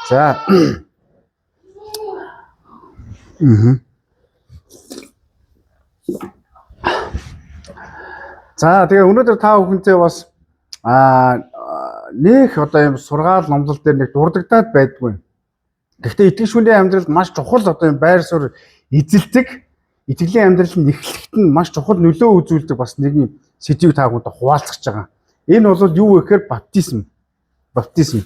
За. За, тэгээ өнөөдөр та бүхэнтэй бас нэх одоо юм сургаал номлол дээр нэг дурддагдаад байдгүй. Гэхдээ итгэж хүний амьдралд маш чухал одоо юм байр суурь эзэлдэг, итгэлийн амьдрал нь эхлэхэд нь маш чухал нөлөө үзүүлдэг бас нэгэн сэдвийг та бүхэнд хуваалцах гэж байгаа. Энэ бол юу вэ гэхээр баптизм. Баптизм.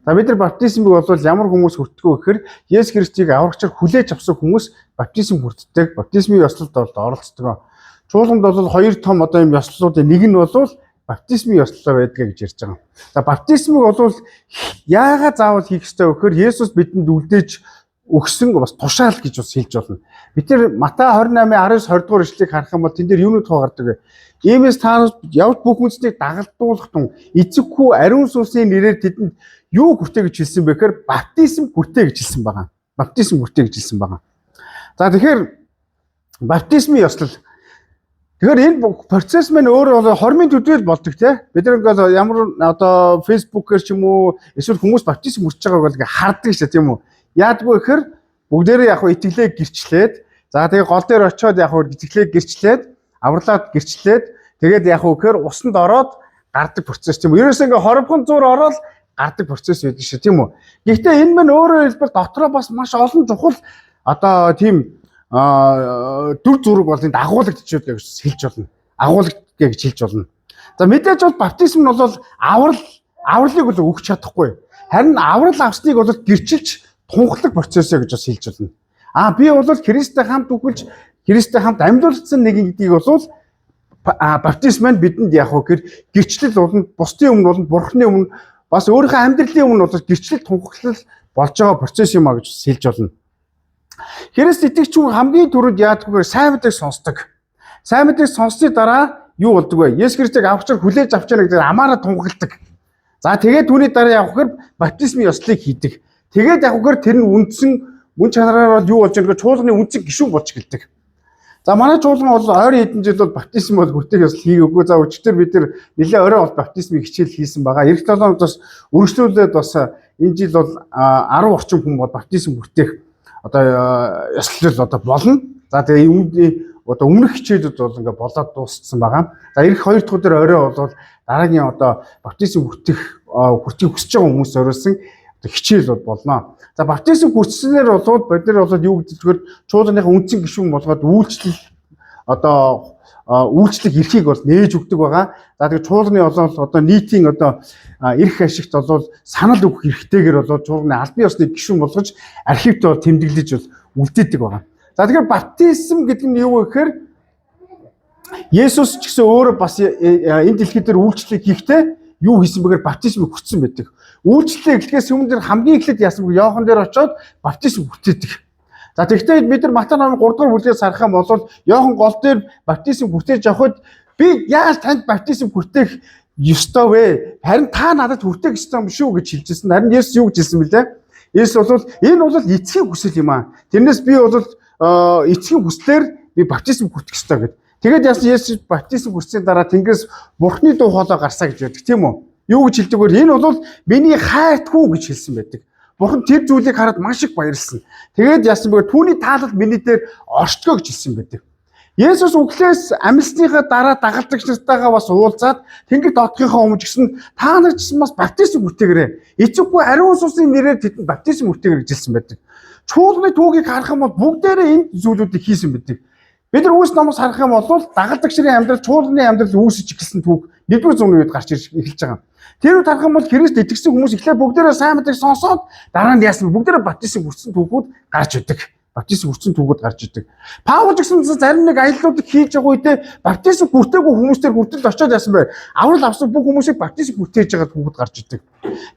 За, бид нар баптизмыг бол ямар хүмүүс хүртдэг вэ гэхээр Есүс Христийг аврагчаар хүлээж авсан хүмүүс баптизм хүртдэг. Баптизмын ёслолд бол оролцдог. Чуулганд бол хоёр том одоо юм ёслолуудын нэг нь бол баптизмын ёслолоо байдаг гэж ярьж байгаа. За, баптизмыг бол яагаад заавал хийх ёстой вэ гэхээр Есүс бидэнд үлдээж өгсөн бас тушаал гэж бас хэлж болно. Бид нар Матай 28-ын 19 20 дугаар ишлэгийг харах юм бол тэн дээр юуны тухай гардаг вэ? Иймээс та явж бүх үндэстнийг дагалдуулах тун эцэг хүү ариун сүнсний нэрээр тэдэнд юу хүртээ гэж хэлсэн бэ гэхээр баптизм хүртээ гэж хэлсэн байгаа. Баптизм хүртээ гэж хэлсэн байгаа. За, тэгэхээр баптизмын ёслол. Тэгэхээр энэ процесс маань өөрөө бол хормын төдийл болдог, те. Бид нар ингээд ямар одоо Facebook-ээр ч юм уу эсвэл хүмүүс баптизм хүрч байгааг бол ингээд хардаг шээ, тийм үү? Яадгүй гэхээр бүгдээрээ яг хөө итгэлээ гэрчлээд, за, тэгээ гол дээр очиод яг хөө итгэлээ гэрчлээд, авралаад гэрчлээд, тэгээд яг хөө гэхээр усанд ороод гардаг процесс, тийм үү? Ерөөсөө ингээд хоромхон зуур ороод гардаг процесс байдаг шээ, тийм үү? Гэхдээ энэ маань өөрөөр хэлбэл дотроо бас маш олон чухал одоо тийм дүр зураг бол энд агуулгадчих гэж хэлж болно. Агуулгаддаг гэж хэлж болно. За, мэдээж бол баптизм нь бол авралыг бол өгч чадахгүй. Харин аврал авсныг бол гэрчилж тунхлах процессоо гэж бас хэлж болно. Би бол Христтэй хамт үхэлж, Христтэй хамт амьдуулсан нэгэн гэдгийг бол баптизм нь бидэнд яг хөө гэрчлэл болно, бусдын өмнө болно, Бурхны өмнө, бас өөрийнхөө амьдралын өмнө бол гэрчлэл тунхаглал болж байгаа процесс юм а гэж хэлж болно. Христ итгэгч хүн хамгийн түрүүнд яадаггүйгээр сайн мэдээг сонсдог. Сайн мэдээг сонссны дараа юу болдог вэ? Есүс Христийг аврагчаар хүлээж авч яана гэдэг амаараа тунхагладаг. За, тэгээд түүний дараа явах гэхээр баптизмын ёслолыг хийдэг. Тэгээд явах гэхээр тэр нь үндсэн мөн чанараар бол юу болж байгаа гэхээр чуулганы үндсэн гишүүн болж эхэлдэг. За, манай чуулган бол ойрын хэдэн жил бол баптизм бол хүртэх ёслол хийгээгүй. За, өчигдөр бид нар нэлээ орой бол баптизмын хичээл хийсэн байгаа. Ирэх 7 хоногт бас өргөжлүүлээд бас энэ жил бол 10 орчим хүн бол баптизм хүртэх одоо ёслол одоо болно. За, тэгээ үүний одоо өмнөх хичээлүүд бол ингээ болоод дууссан байгаа. За, ирэх 2 дахь өдөр орой бол дараагийн одоо баптизм хүртэх хүсэж байгаа хүмүүс зориулсан одоо хичээл бол болно. За, баптизм хүртсэнээр болоод бид нар болоод юу гэдэг зүгээр чуулганыхаа үндсэн гишүүн болгоод үйлчлэл одоо үйлчлэх эрхийг бол нээж өгдөг байгаа. За, тэгээ чуулганы болоод одоо нийтийн одоо эрх ашигт болоод санал өгөх эрхтэйгээр болоод чуулганы албан ёсны гишүүн болгож архивт бол тэмдэглэж бол үлдээдэг байгаа. За, тэгэхээр баптизм гэдэг нь юу вэ гэхээр Есүс ч гэсэн өөрөө бас энэ дэлхий дээр үйлчлэг хийхдээ юу хийсэн бэгээр баптизмыг хүртсэн байдаг. Үйлчлэлээ эхлэхээс өмнө дээр хамгийн эхлээд яасан бэ? Иохан дээр очиод баптизм хүртээдэг. За, тэгэхдээ бид нар Матай номын 3 дугаар бүлгээс харах юм бол Иохан гол дээр баптизм хүртээж явхад би яаж танд баптизм хүртээх ёстой вэ? Харин та надад хүртээх ёстой юм шүү гэж хэлжсэн. Харин Есүс юу гэж хэлсэн бэлээ? Есүс бол энэ бол эцгийн хүсэл юм аа. Тэрнээс би бол эцгийн хүслээр би баптизм хүртэх ёстой гэд. Тэгээд яасан Есүс баптизм хүртсэний дараа Тэнгэрээс Бурхны дуу хоолой гарсаа гэж байдаг, тийм үү? Юу гэж хэлдэг вэ? Энэ бол миний хайрт хүү гэж хэлсэн байдаг. Бурхан тэр зүйлийг хараад маш их баярлсан. Тэгээд яасан бэ? Түүний таалал миний дээр орчдгоо гэж хэлсэн байдаг. Есүс үхлээс амьсныхаа дараа дагалдагч нартайгаа бас уулзаад тэнгэр доотхынхаа өмнө гэсэн та нар ч гэсэн бас баптизм хүртээгээрэй. Эцэггүй ариун сүнсний нэрээр тэдэнд баптизм хүртээгээрэй гэж хэлсэн байдаг. Чуулганы түүхийг харах юм бол бүгдээрээ энэ зүйлүүдийг хийсэн байдаг. Бид нар үүс номоос харах юм бол дагалдагч нарын амьдрал, чуулганы амьдрал үүсэж эхэлсэн түүх 1-р зууны үед гарч ирж эхэлж байгаа. Тэр үед харах юм бол Христ итгэсэн хүмүүс эхлээд бүгдээрээ сайн мэдээг сонсоод дараа нь яасан бэ? Бүгдээрээ баптизм хүртсэн түүхүүд гарч идэг. Баптизм хүртсэн түүхүүд гарч идэг. Паул ч гэсэн зарим нэг аяллуудыг хийж байгаа үедээ баптизм хүртээгүй хүмүүстээр хүртэл очиод яасан бэ? Аврал авсан бүх хүмүүсийг баптизм хүртээж байгаа түүхүүд гарч идэг.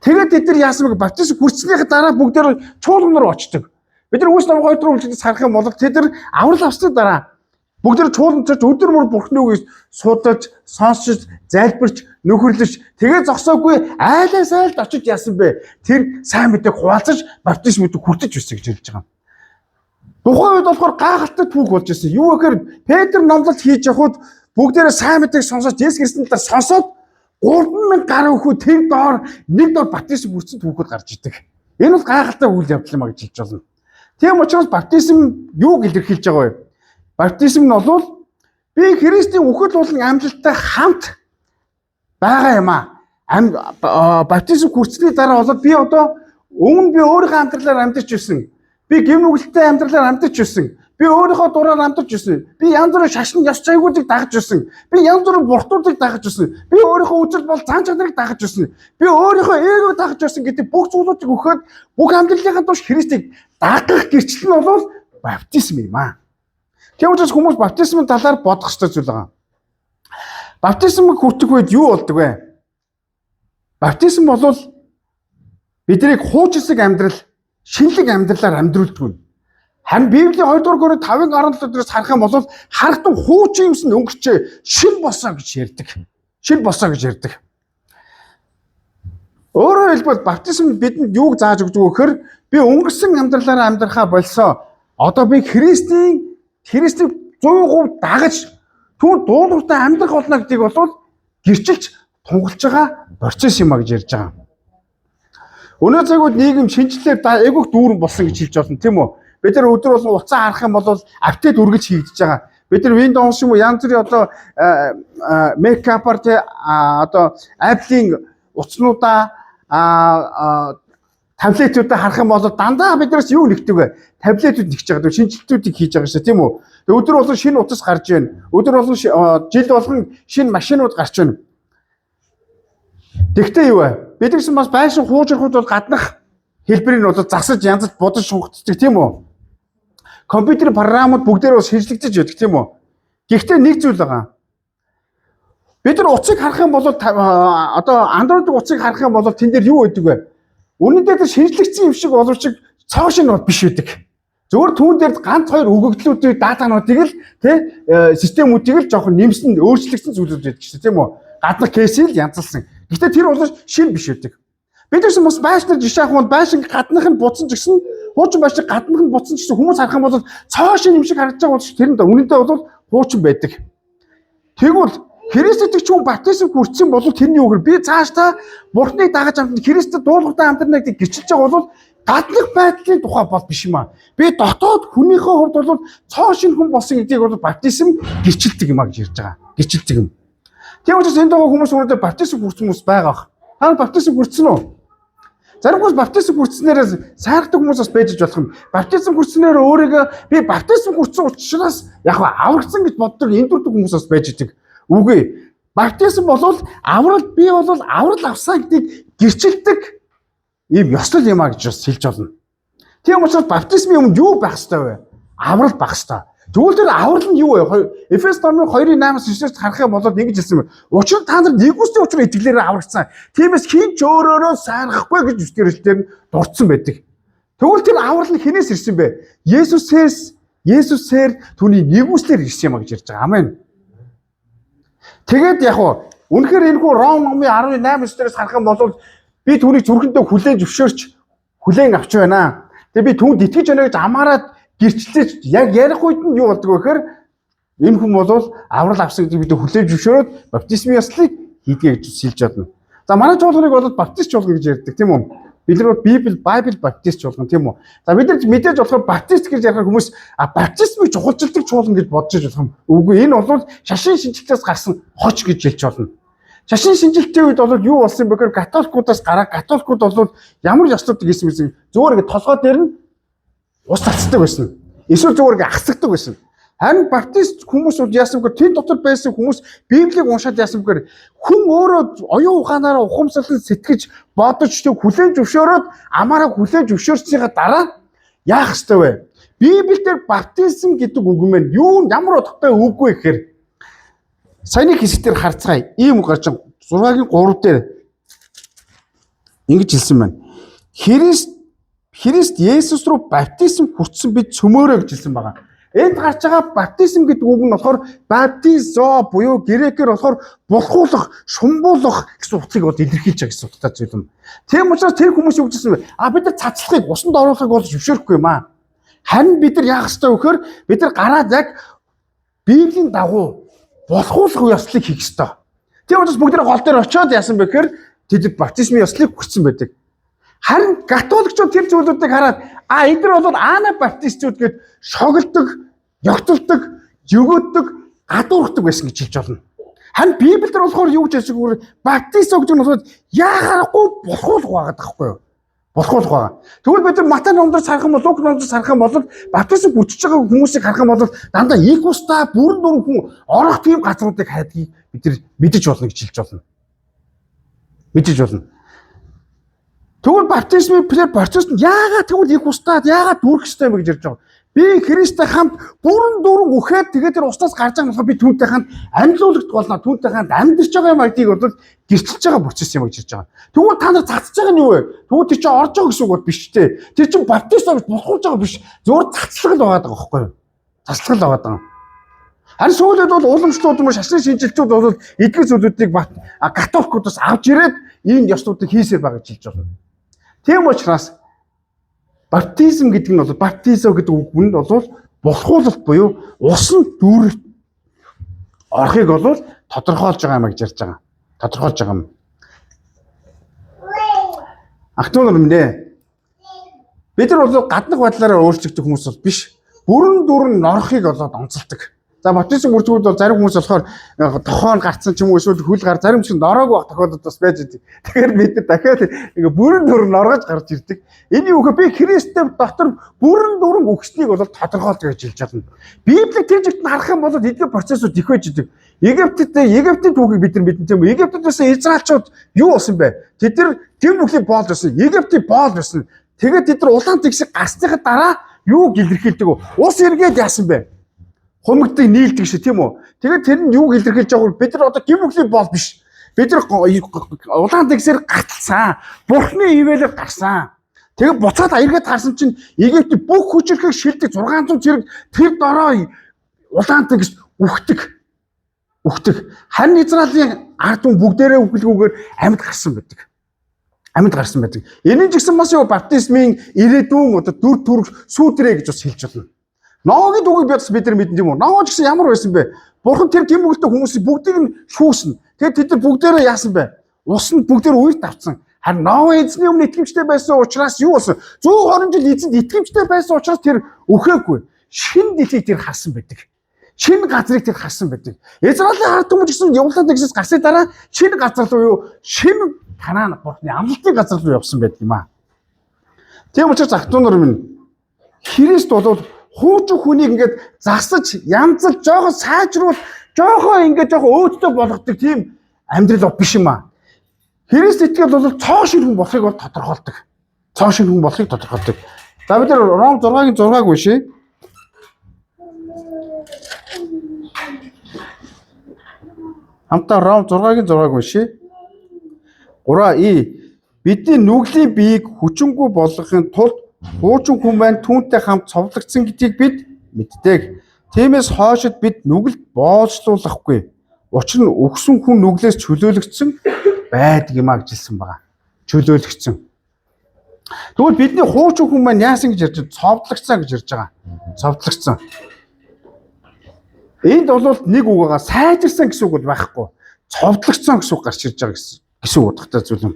Тэгээд тэд нар яасан бэ? Баптизм хүртснийхээ дараа бүгдээрээ чуулган руу очдог. Бид нар үүс номын 2 дугаар бүлэгтээс харах юм бол тэд нар аврал авсны дараа бүгд чуулган царч өдөр бүр Бурхны үгийг судалж, сонсож, залбирч, нөхөрлөж, тэгээ зогсоогүй айлаас айлд очиж яасан бэ? Тэр сайн мэдээг хуваалцаж, баптизм мэдээг хүртэж байсан гэж хэлж байгаа. Тухайн үед болохоор гайхалтай түүх болж ирсэн. Юу гэхээр Петр номлолт хийж явхад бүгдээрээ сайн мэдээг сонсож, Есүс Христосийн талаар сонсоод 3000 гаруй хүү тэр доор нэг доор баптизм хүртсэн түүхүүд гарч идэг. Энэ бол гайхалтай үйл явдал юм а гэж хэлж болно. Тийм учраас баптизм юуг илэрхийлж байгаа вэ? Баптизм нь бол би Христийн үхэл болон амьдлалтай хамт байгаа юм а. Баптизм хүртсэний дараа бол би одоо өмнө би өөрийнхөө амьдралаар амьдарч ирсэн. Би гэм нүгэлтэй амьдралаар амьдарч ирсэн. Би өөрийнхөө дураар амьдарч ирсэн. Би янз бүрийн шашин ёс зайгуудыг дагаж ирсэн. Би янз бүрийн буртуудыг дагаж ирсэн. Би өөрийнхөө үзэл бол зан чанарыг дагаж ирсэн. Би өөрийнхөө ээгөө дагаж ирсэн гэдэг бүх зүйлүүдийг өгөхөд бүх амьдралынхаа турш Христийг дагах гэрчлэл нь бол баптизм юм аа. Тийм учраас хүмүүс баптизмын талаар бодох ёстой зүйл байгаа. Баптизм хүртэх үед юу болдог вэ? Баптизм бол биднийг хуучилсаг амьдрал, шинэлэг амьдралаар амьдруулдаг юм. Харин Библийн 2 дугаар Коринт 5:17 дээрээс харах юм бол харахтун хуучин юмс нь өнгөрчээ, шин болсон гэж ярьдаг. Шин болсон гэж ярьдаг. Өөрөөр хэлбэл баптизм бидэнд юуг зааж өгдөг вэ гэхээр би өнгөрсөн амьдралаараа амьдрахаа болсон. Одоо би Христийг 100% дагаж түүн дуулууртай амьдрах болно гэдгийг бол гэрчилж тунгалж байгаа процесс юм а гэж ярьж байгаа. Өнөө цагууд нийгэм шинэчлэлээр айгүйх дүүрэн болсон гэж хэлж болно, тийм үү? Бид нар өдөр болгон утсаа харах юм бол update үргэлж хийгдэж байгаа. Бид нар Windows юм уу, янз бүрийн одоо makeup-аар те, одоо Apple-ийн утаснуудаа, таблетуудаа харах юм бол дандаа биднээс юу нэгдэг вэ? Таблетууд нэгж байгаа. Шинэчлэлтүүдийг хийж байгаа шээ, тийм үү? Тэгээ өдөр болгон шинэ утас гарч байна. Өдөр болгон, жил болгон шинэ машинууд гарч байна. Тэгтээ юу вэ? Бид нар бас байшин хуучрахуд бол гаднах хэлбэрийг нь бол засаж, янзалж, будаж шунгацдаг, тийм үү? Компьютер програмууд бүгдээрээ бас шинэчлэгдэж байдаг, тийм үү? Гэхдээ нэг зүйл байгаа. Бид нар утсыг харах юм бол одоо Android утсыг харах юм бол тэн дээр юу байдаг вэ? Үнэн дээр тэр шинэчлэгдсэн юм шиг боловч цоо шинэ бол биш байдаг. Зөвхөн түүн дээр ганц хоёр өгөгдлүүдийг, датануудыг л тий системүүдийг л жоохон нэмсэн, өөрчлөгдсөн зүйлүүд байдаг шүү, тийм үү? Гаднах case-ийг л янзалсан. Гэхдээ тэр бол шинэ биш байдаг. Бид нар бас байшнаар жишээ авах бол байшин гаднах нь будсан ч гэсэн, хуучин байшин гаднах нь будсан ч гэсэн хүмүүс харах юм бол цоо шинэ юм шиг харагдаж байгаа бол тэр нь үнэндээ бол хуучин байдаг. Тэгвэл Христ итгэгч хүн баптизм хүртсэн бол тэрний юу гэхээр би цаашдаа Бурхныг дагаж амьдрах, Христэд дуулууртай амьдрна гэдэг гэрчилж байгаа бол гаднах байдлын тухай бол биш юм аа. Би дотоод хүнийхээ хувьд бол цоо шинэ хүн болсон гэдгийг бол баптизм гэрчилдэг юм а гэж ярьж байгаа. Гэрчилдэг юм. Тийм учраас энд байгаа хүмүүс өнөөдөр баптизм хүртсэн хүмүүс байгаа бах. Та нар баптизм хүртсэн үү? Зарим хүмүүс баптизм хүртснээр сайрхдаг хүмүүс бас байж болох юм. Баптизм хүртснээр өөрийгөө би баптизм хүртсэн учраас яг аврагдсан гэж боддог, эндүрдэг хүмүүс бас байж идэг. Үгүй. Баптизм бол аврал, би бол аврал авсан гэдгийг гэрчилдэг ийм ёслол юм а гэж бас хэлж болно. Тийм учраас баптизмын өмнө юу байх ёстой вэ? Аврал байх ёстой. Тэгвэл тэр аврал нь юу вэ? Эфес номын 2-8-аас 9-ээс харах юм бол ингэж хэлсэн байна. Учир нь та нар нигүүлслийн учраар итгэлээрээ аврагдсан. Тиймээс хэн ч өөрөөрөө сайрахгүй гэж үсгэрэлтээр нь дурдсан байдаг. Тэгвэл тэр аврал нь хэнээс ирсэн бэ? Есүсээр, түүний нигүүлслээр ирсэн юм а гэж ярьж байгаа. Амен. Тэгээд яг уу үнэхээр энэ хүү Ром номын 18 дээрээс харах юм бол би түүнийг зүрхэндээ хүлээн зөвшөөрч, хүлээн авч байна. Тэгээ би түүнд итгэж байна гэж амаараа гэрчлэж яг ярих үед нь юу болдог вэ гэхээр энэ хүн бол аврал авсан гэдгийг бид хүлээн зөвшөөрөөд баптизмын ёслолыг хийдгээ гэж хэлж чадна. За, манай чуулганыг бол баптист чуулган гэж ярьдаг, тийм үү? Бид нар бол Bible Baptist чуулган, тийм үү? За, бид нар мэдээж болохоор баптист гэж ярихаар хүмүүс баптизмыг чухалчилдаг чуулган гэж бодож болох юм. Үгүй, энэ бол шашин шинжилтээс гарсан хоч гэж хэлж болно. Шашин шинжилтийн үед бол юу болсон бэ гэхээр католикуудаас гараа католикууд бол ямар ёслолтыг хийсэн бэ? Зүгээр ингэ толгой дээр нь ус цацдаг байсан. Эсвэл зүгээр ингэ асгдаг байсан. Харин баптист хүмүүс бол яасан гэхээр тэн дотор байсан хүмүүс Библийг уншаад яасан гэхээр хүн өөрөө оюун ухаанаараа ухамсарлан сэтгэж бодож тэг хүлээн зөвшөөрөөд, амаараа хүлээн зөвшөөрсөнийхаа дараа яах ёстой вэ? Библиэлд баптизм гэдэг үг мэн юу, ямар утгатай үг вэ гэхээр саяны хэсэг дээр харцгаая. Ийм үг гарч байгаа. 6-гийн 3 дээр ингэж хэлсэн байна. Христ Есүс рүү баптизм хүртсэн бид цөмөөрэй гэж хэлсэн байгаа. Энд гарч байгаа баптизм гэдэг үг нь болохоор баптизо буюу грекээр болохоор булхуулах, шумбуулах гэсэн утгыг бол илэрхийлж байгаа гэсэн утгатай зүйл юм. Тийм учраас тэр хүмүүс юу гэсэн бэ? А бид нар цацлахыг, усанд оруулахыг бол зөвшөөрөхгүй юм аа. Харин бид нар яах ёстой вэ гэхээр бид нар гараад яг Библийн дагуу булхуулах ёслолыг хийх ёстой. Тийм учраас бүгд гол дээр очиод яасан бэ гэхээр тэд баптизмын ёслолыг хүртсэн байдаг. Харин католикчууд тэр зүйлүүдийг хараад эдгээр бол анабаптистууд гэд шоглодог, ёгтолдог, өгөөддөг, гадуурхдаг байсан гэж хэлж болно. Харин Библиэлд болохоор юу гэж хэлж байгаа вэ? Баптист гэж нь болохоор яахаарахгүй болохгүй байгаа байхгүй юу? Болохгүй байгаа. Тэгвэл бид нар Матай номдор харах юм бол Лук номдор харах юм бол баптизм бүчиж байгаа хүмүүсийг харах юм бол дандаа их устаа бүрэн дүрэн хүн орох тийм газруудыг хайдгийг бид нар мэдэж болно гэж хэлж болно. Мэдэж болно. Тэгвэл баптизмын процесс нь яагаад тэгвэл их устаа яагаад дүүрэх ёстой юм бэ гэж ярьж байгаа. Би Христтэй хамт бүрэн дүрэн үхээд тэгээд тэр устаас гарч байгаа болохоор би түүнтэй хамт амьлуулагдах болно. Түүнтэй хамт амьдарч байгаа юм гэдгийг бол гэрчилж байгаа процесс юм гэж ярьж байгаа. Тэгвэл та нар цацж байгаа нь юу вэ? Тэгвэл тэр чинь орж байгаа гэсэн үг бол биш үү? Тэр чинь баптист болж болохулж байгаа биш. Зөвхөн цацлага л байгаа байхгүй юу? Цацлага л байгаа даа. Харин сүүлд бол уламжлууд юм шашны шинжилтүүд бол эдгээр зүйлүүдийг католикуудаас авч ирээд ийм ёслуудыг хийсээр байгаа гэж хэлж байна. Тийм учраас баптизм гэдэг нь бол баптизо гэдэг үг нь бол болохуулалт буюу усан дүүрэлт орохыг бол тодорхойлж байгаа юм гэж ярьж байгаа. Тодорхойлж байгаа юм. Ах トゥ нар минь ээ. Бид нар бол гаднах байдлаараа өөрчлөгдөх хүмүүс бол биш. Бүрэн дүрэн норохыг болоод онцолдог. За баптизм бүртгүүд бол зарим хүмүүс болохоор тохоон гарцсан ч юм уу эсвэл хөл гар зарим ч нороог байх тохиолдол бас байж байдаг. Тэгэхээр бид нар дахиад ингээ бүрэн дүрэн норгож гарч ирдэг. Энэ юу гэхээр би Христтэй дотор бүрэн дүрэн өгснийг бол тодорхойлдог гэж хэлж чадна. Библийг тэр жигт нь харах юм бол эдгээр процессууд их байж идэг. Египтийн түүхийг бид нар мэднэ тийм үү? Египтэд байсан Израильчууд юу болсон бэ? Тэд нар тэр бүхний боол байсан. Египтийн боол байсан. Тэгээд тэд нар улаан тэгшийг гарсныхаа дараа юу илэрхийлдэг вэ? Ус эргээд яасан бэ? Хумигддаг, нийлдэг шиг тийм үү? Тэгээд тэр нь юуг илэрхийлж байгаа вэ? Бид нар одоо гим бүхний боол биш. Бид нар улаан тэгсээр гарталсан. Бурхны ивэлээр гарсан. Тэгээд буцаад эргээд харсан чинь Египтийн бүх хүчирхэг шилдэг 600 зэрэг тэр дороо улаан тэгс үхдэг. Үхдэг. Харин Израилийн ард түмэн бүгдээрээ үхэлгүйгээр амьд гарсан байдаг. Амьд гарсан байдаг. Энэ нь ч гэсэн бас юу баптизмын ирээдүйн одоо дүр төрх сүүтрээ гэж бас хэлж болно. Ноагийн түүхийг бас бид нар мэдэн тийм үү? Ноа ч гэсэн ямар байсан бэ? Бурхан тэр гим нүгэлтэй хүмүүсийг бүгдийг нь шүүсэн. Тэгээд тэд нар бүгдээрээ яасан бэ? Ус нь бүгдээр үерт авцсан. Харин Ноа эзний өмнө итгэмжтэй байсан учраас юу болсон? 120 жил эзэнд итгэмжтэй байсан учраас тэр үхээгүй. Шинэ дэлхийг тэр харсан байдаг. Шинэ газрыг тэр харсан байдаг. Израилийн ард түмэн гэсэн явуулаад нэгсээс гарсны дараа шинэ газар руу юу? Шинэ Канаан бурхны амлалтын газар руу явсан байдаг юм аа. Тийм учраас ах トゥ нар минь Христ бол хуучин хүнийг ингээд засаж, янзалж, жоохон сайжруул, жоохон ингээд жоохон өөдтэй болгодог тийм амьдрал биш юм аа. Христ итгэл бол цоо шинэ хүн болохыг бол тодорхойлдог. Цоо шинэ хүн болохыг тодорхойлдог. За бид нар Ром 6-гийн 6-г уншъя. Хамтаа Ром 6-гийн 6-г уншъя. 3 Бидний нүглийн биеийг хүчингүй болгохын тулд хуучин хүн маань түүнтэй хамт цовдлогдсон гэдгийг бид мэддэг. Тиймээс хойшид бид нүгэлд боолчлуулахгүй. Учир нь өгсөн хүн нүглээс чөлөөлөгдсөн байдаг юм а гэж хэлсэн байгаа. Чөлөөлөгдсөн. Тэгвэл бидний хуучин хүн маань яасан гэж ярьж цовдлогдсон гэж ярьж байгаа. Цовдлогдсон. Энд бол нэг үг байгаа сайжирсан гэсэн үг бол байхгүй. Цовдлогдсон гэсэн үг гарч ирж байгаа гэсэн утгатай зүйл юм.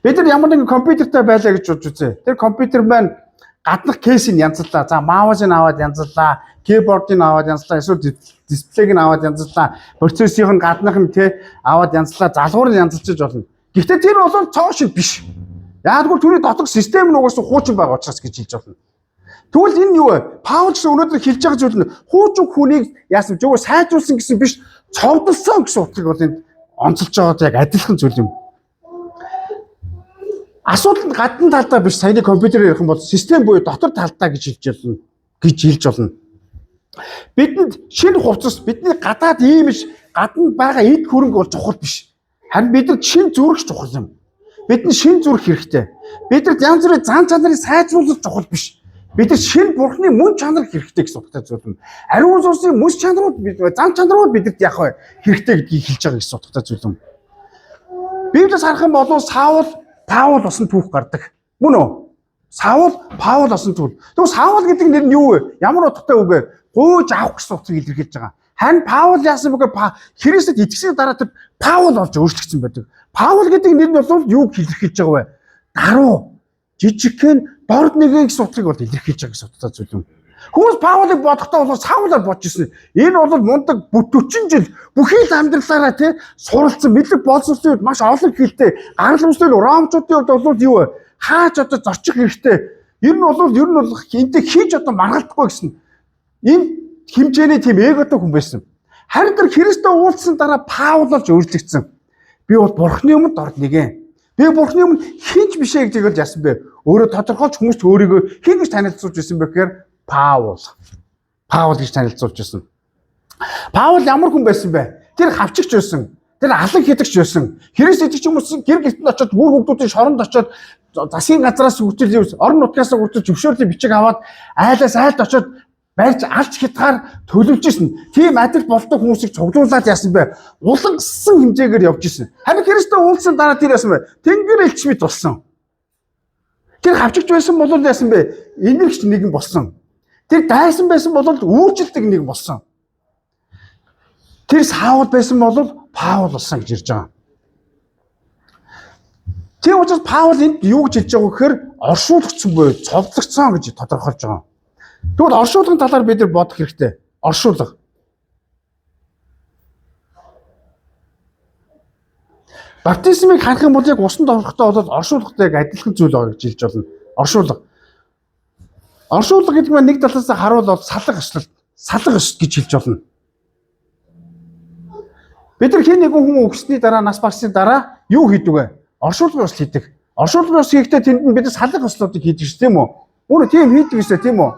Бид нар ямар нэгэн компьютертэй байлаа гэж бодож үзье. Тэр компьютер маань гаднах кейсийг янзлаа. За маусыг аваад янзлаа, keyboard-ыг аваад янзлаа, эсвэл дисплейг нь аваад янзлаа, процессыг нь гаднах нь тэ аваад янзлаа, залгуур нь янзалчиж болно. Гэхдээ тэр бол цоо шиг биш. Яагтвэл түүний доторх систем нь угаасаа хуучин байгаа учраас гэж хэлж болно. Тэгвэл энэ юу вэ? Паул гэсэн өнөөдөр хэлж байгаа зүйл нь хуучин хүнийг яасан зүгээр сайжруулсан гэсэн биш, цовдлсон гэсэн утгыг бол энд онцолж байгаа яг адилхан зүйл юм. Асуудал нь гадна талдаа биш, саяны компьютер ярих юм бол систем буюу дотор талдаа гэж хэлж болно. Гэж хэлж болно. Бидэнд шинэ хувцас, бидний гадаад ийм иш гадна байгаа эд хөрөнгө бол чухал биш. Харин бидэнд шинэ зүрх чухал юм. Бидэнд шинэ зүрх хэрэгтэй. Бидэнд янз бүрийн зан чанарыг сайжруулах чухал биш. Бидэнд шинэ бурхны мөн чанар хэрэгтэй гэсэн утгатай зүйл юм. Ариун сүнсний мөн чанарууд зан чанарууд бидэнд яг хэрэгтэй гэдгийг хэлж байгаа гэсэн утгатай зүйл юм. Библиэс харах юм бол Саул Паул болсон түүх гардаг. Мөн үү? Саул Паул болсон түүх. Тэгвэл Саул гэдэг нэр нь юу вэ? Ямар утгатай үг вэ? Гуйж авах гэсэн утгыг илэрхийлж байгаа. Харин Паул яасан бэ гэхээр Христэд итгэсний дараа тэр Паул болж өөрчлөгдсөн байдаг. Паул гэдэг нэр нь бол юуг илэрхийлж байгаа вэ? Даруй. жижигхэн дорд нэгэн гэсэн утгыг бол илэрхийлж байгаа гэсэн утгатай зүйл юм. Хүмүүс Паулыг бодохдоо бол Саулаар бодож ирсэн. Энэ бол мундаг 40 жил бүхий л амьдралаараа тий суралцсан мэдлэг боловсролын үед маш олон хэлтэй гарал үүсэл ромчуудын хувьд бол юу вэ? Хаач одоо зорчих хэрэгтэй. Ер нь бол энтэй хийж одоо маргалдахгүй гэсэн. Энэ хэмжээний тийм эготой хүн байсан. Харин тэр Христтэй уулзсан дараа Паул болж өөрчлөгдсөн. Би бол Бурхны өмнө дорд нэгэн. Би Бурхны өмнө хинч биш ээ гэж бол яасан бэ? Өөрөө тодорхойлж хүмүүст өөрийгөө хин гэж танилцуулж ирсэн бэ гэхээр Паул. Паул гэж танилцуулж ирсэн. Паул ямар хүн байсан бэ? Тэр хавчигч байсан. Тэр алан хидэгч байсан. Христ итгэгч хүмүүс гэр гэртэнд очиод үр хүүхдүүдийн шоронд очиод засгийн газраас хүртэл орон нутгаас хүртэл зөвшөөрлийн бичиг аваад айлаас айлд очиод барьж алж хятгаар төлөвлөж исэн. Тийм адил болдог хүмүүсийг цуглуулад яасан бэ? Улангасан хэмжээгээр явж исэн. Харин Христтэй уулзсан дараа тэр яасан бэ? Тэнгэр элч мэт болсон. Тэр хавчигч байсан бол яасан бэ? Инэрхч нэгэн болсон. Тэр дайсан байсан бол үүржилдэг нэгэн болсон. Тэр Саул байсан бол Паул болсон гэж ирж байгаа. Тийм учраас Паул энд юу гэж хэлж байгаа вэ гэхээр оршуулгдсан буюу цовдлогдсон гэж тодорхойлж байгаа. Тэгвэл оршуулгын талаар бид нар бодох хэрэгтэй. Оршуулга. Баптизмыг харах юм бол яг усанд орохдоо бол оршуулгатай яг адилхан зүйл байгаа гэж хэлж болно. Оршуулга. Оршуулга гэдэг нь нэг талаас нь харуул бол салга ёслол, салга ёс гэж хэлж болно. Бид нар хэн нэгэн хүн өгсөний дараа нас барсны дараа юу хийдэг вэ? Оршуулгын ёслол хийдэг. Оршуулгын ёс хийхдээ тэнд нь бид нар салга ёслолыг хийдэг шүү, тийм үү? Үүн тийм хийдэг гэсэн, тийм үү?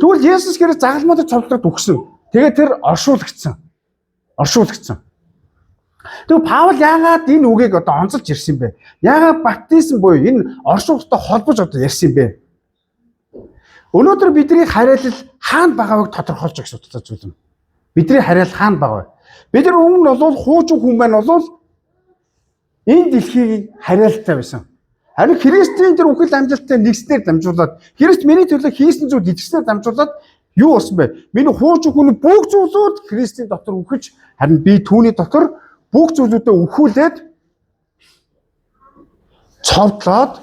Тэгвэл Есүс Христ загалмуудад цовдлогод өгсөн. Тэгээд тэр оршуулгдсан. Оршуулгдсан. Тэгвэл Паул яагаад энэ үгийг одоо онцолж ирсэн бэ? Яагаад баптизм буюу энэ оршуулгатай холбож одоо ярьсан юм бэ? Өнөөдөр бидний хариалал хаана байгааг тодорхойлж байгаа гэсэн утгатай зүйл юм. Бидний хариалал хаана байгаа вэ? Бид нар өмнө нь бол хуучин хүн маань бол энэ дэлхийн хариалтай байсан. Харин Христийн тэр үхэл амжилттай нэгснээр дамжуулаад Христ миний төлөө хийсэн зүйл итгэснээр дамжуулаад юу болсон бэ? Миний хуучин хүн бүх зүйлүүд Христийн дотор үхэж, харин би түүний дотор бүх зүйлүүдээ үхүүлээд цовдлоод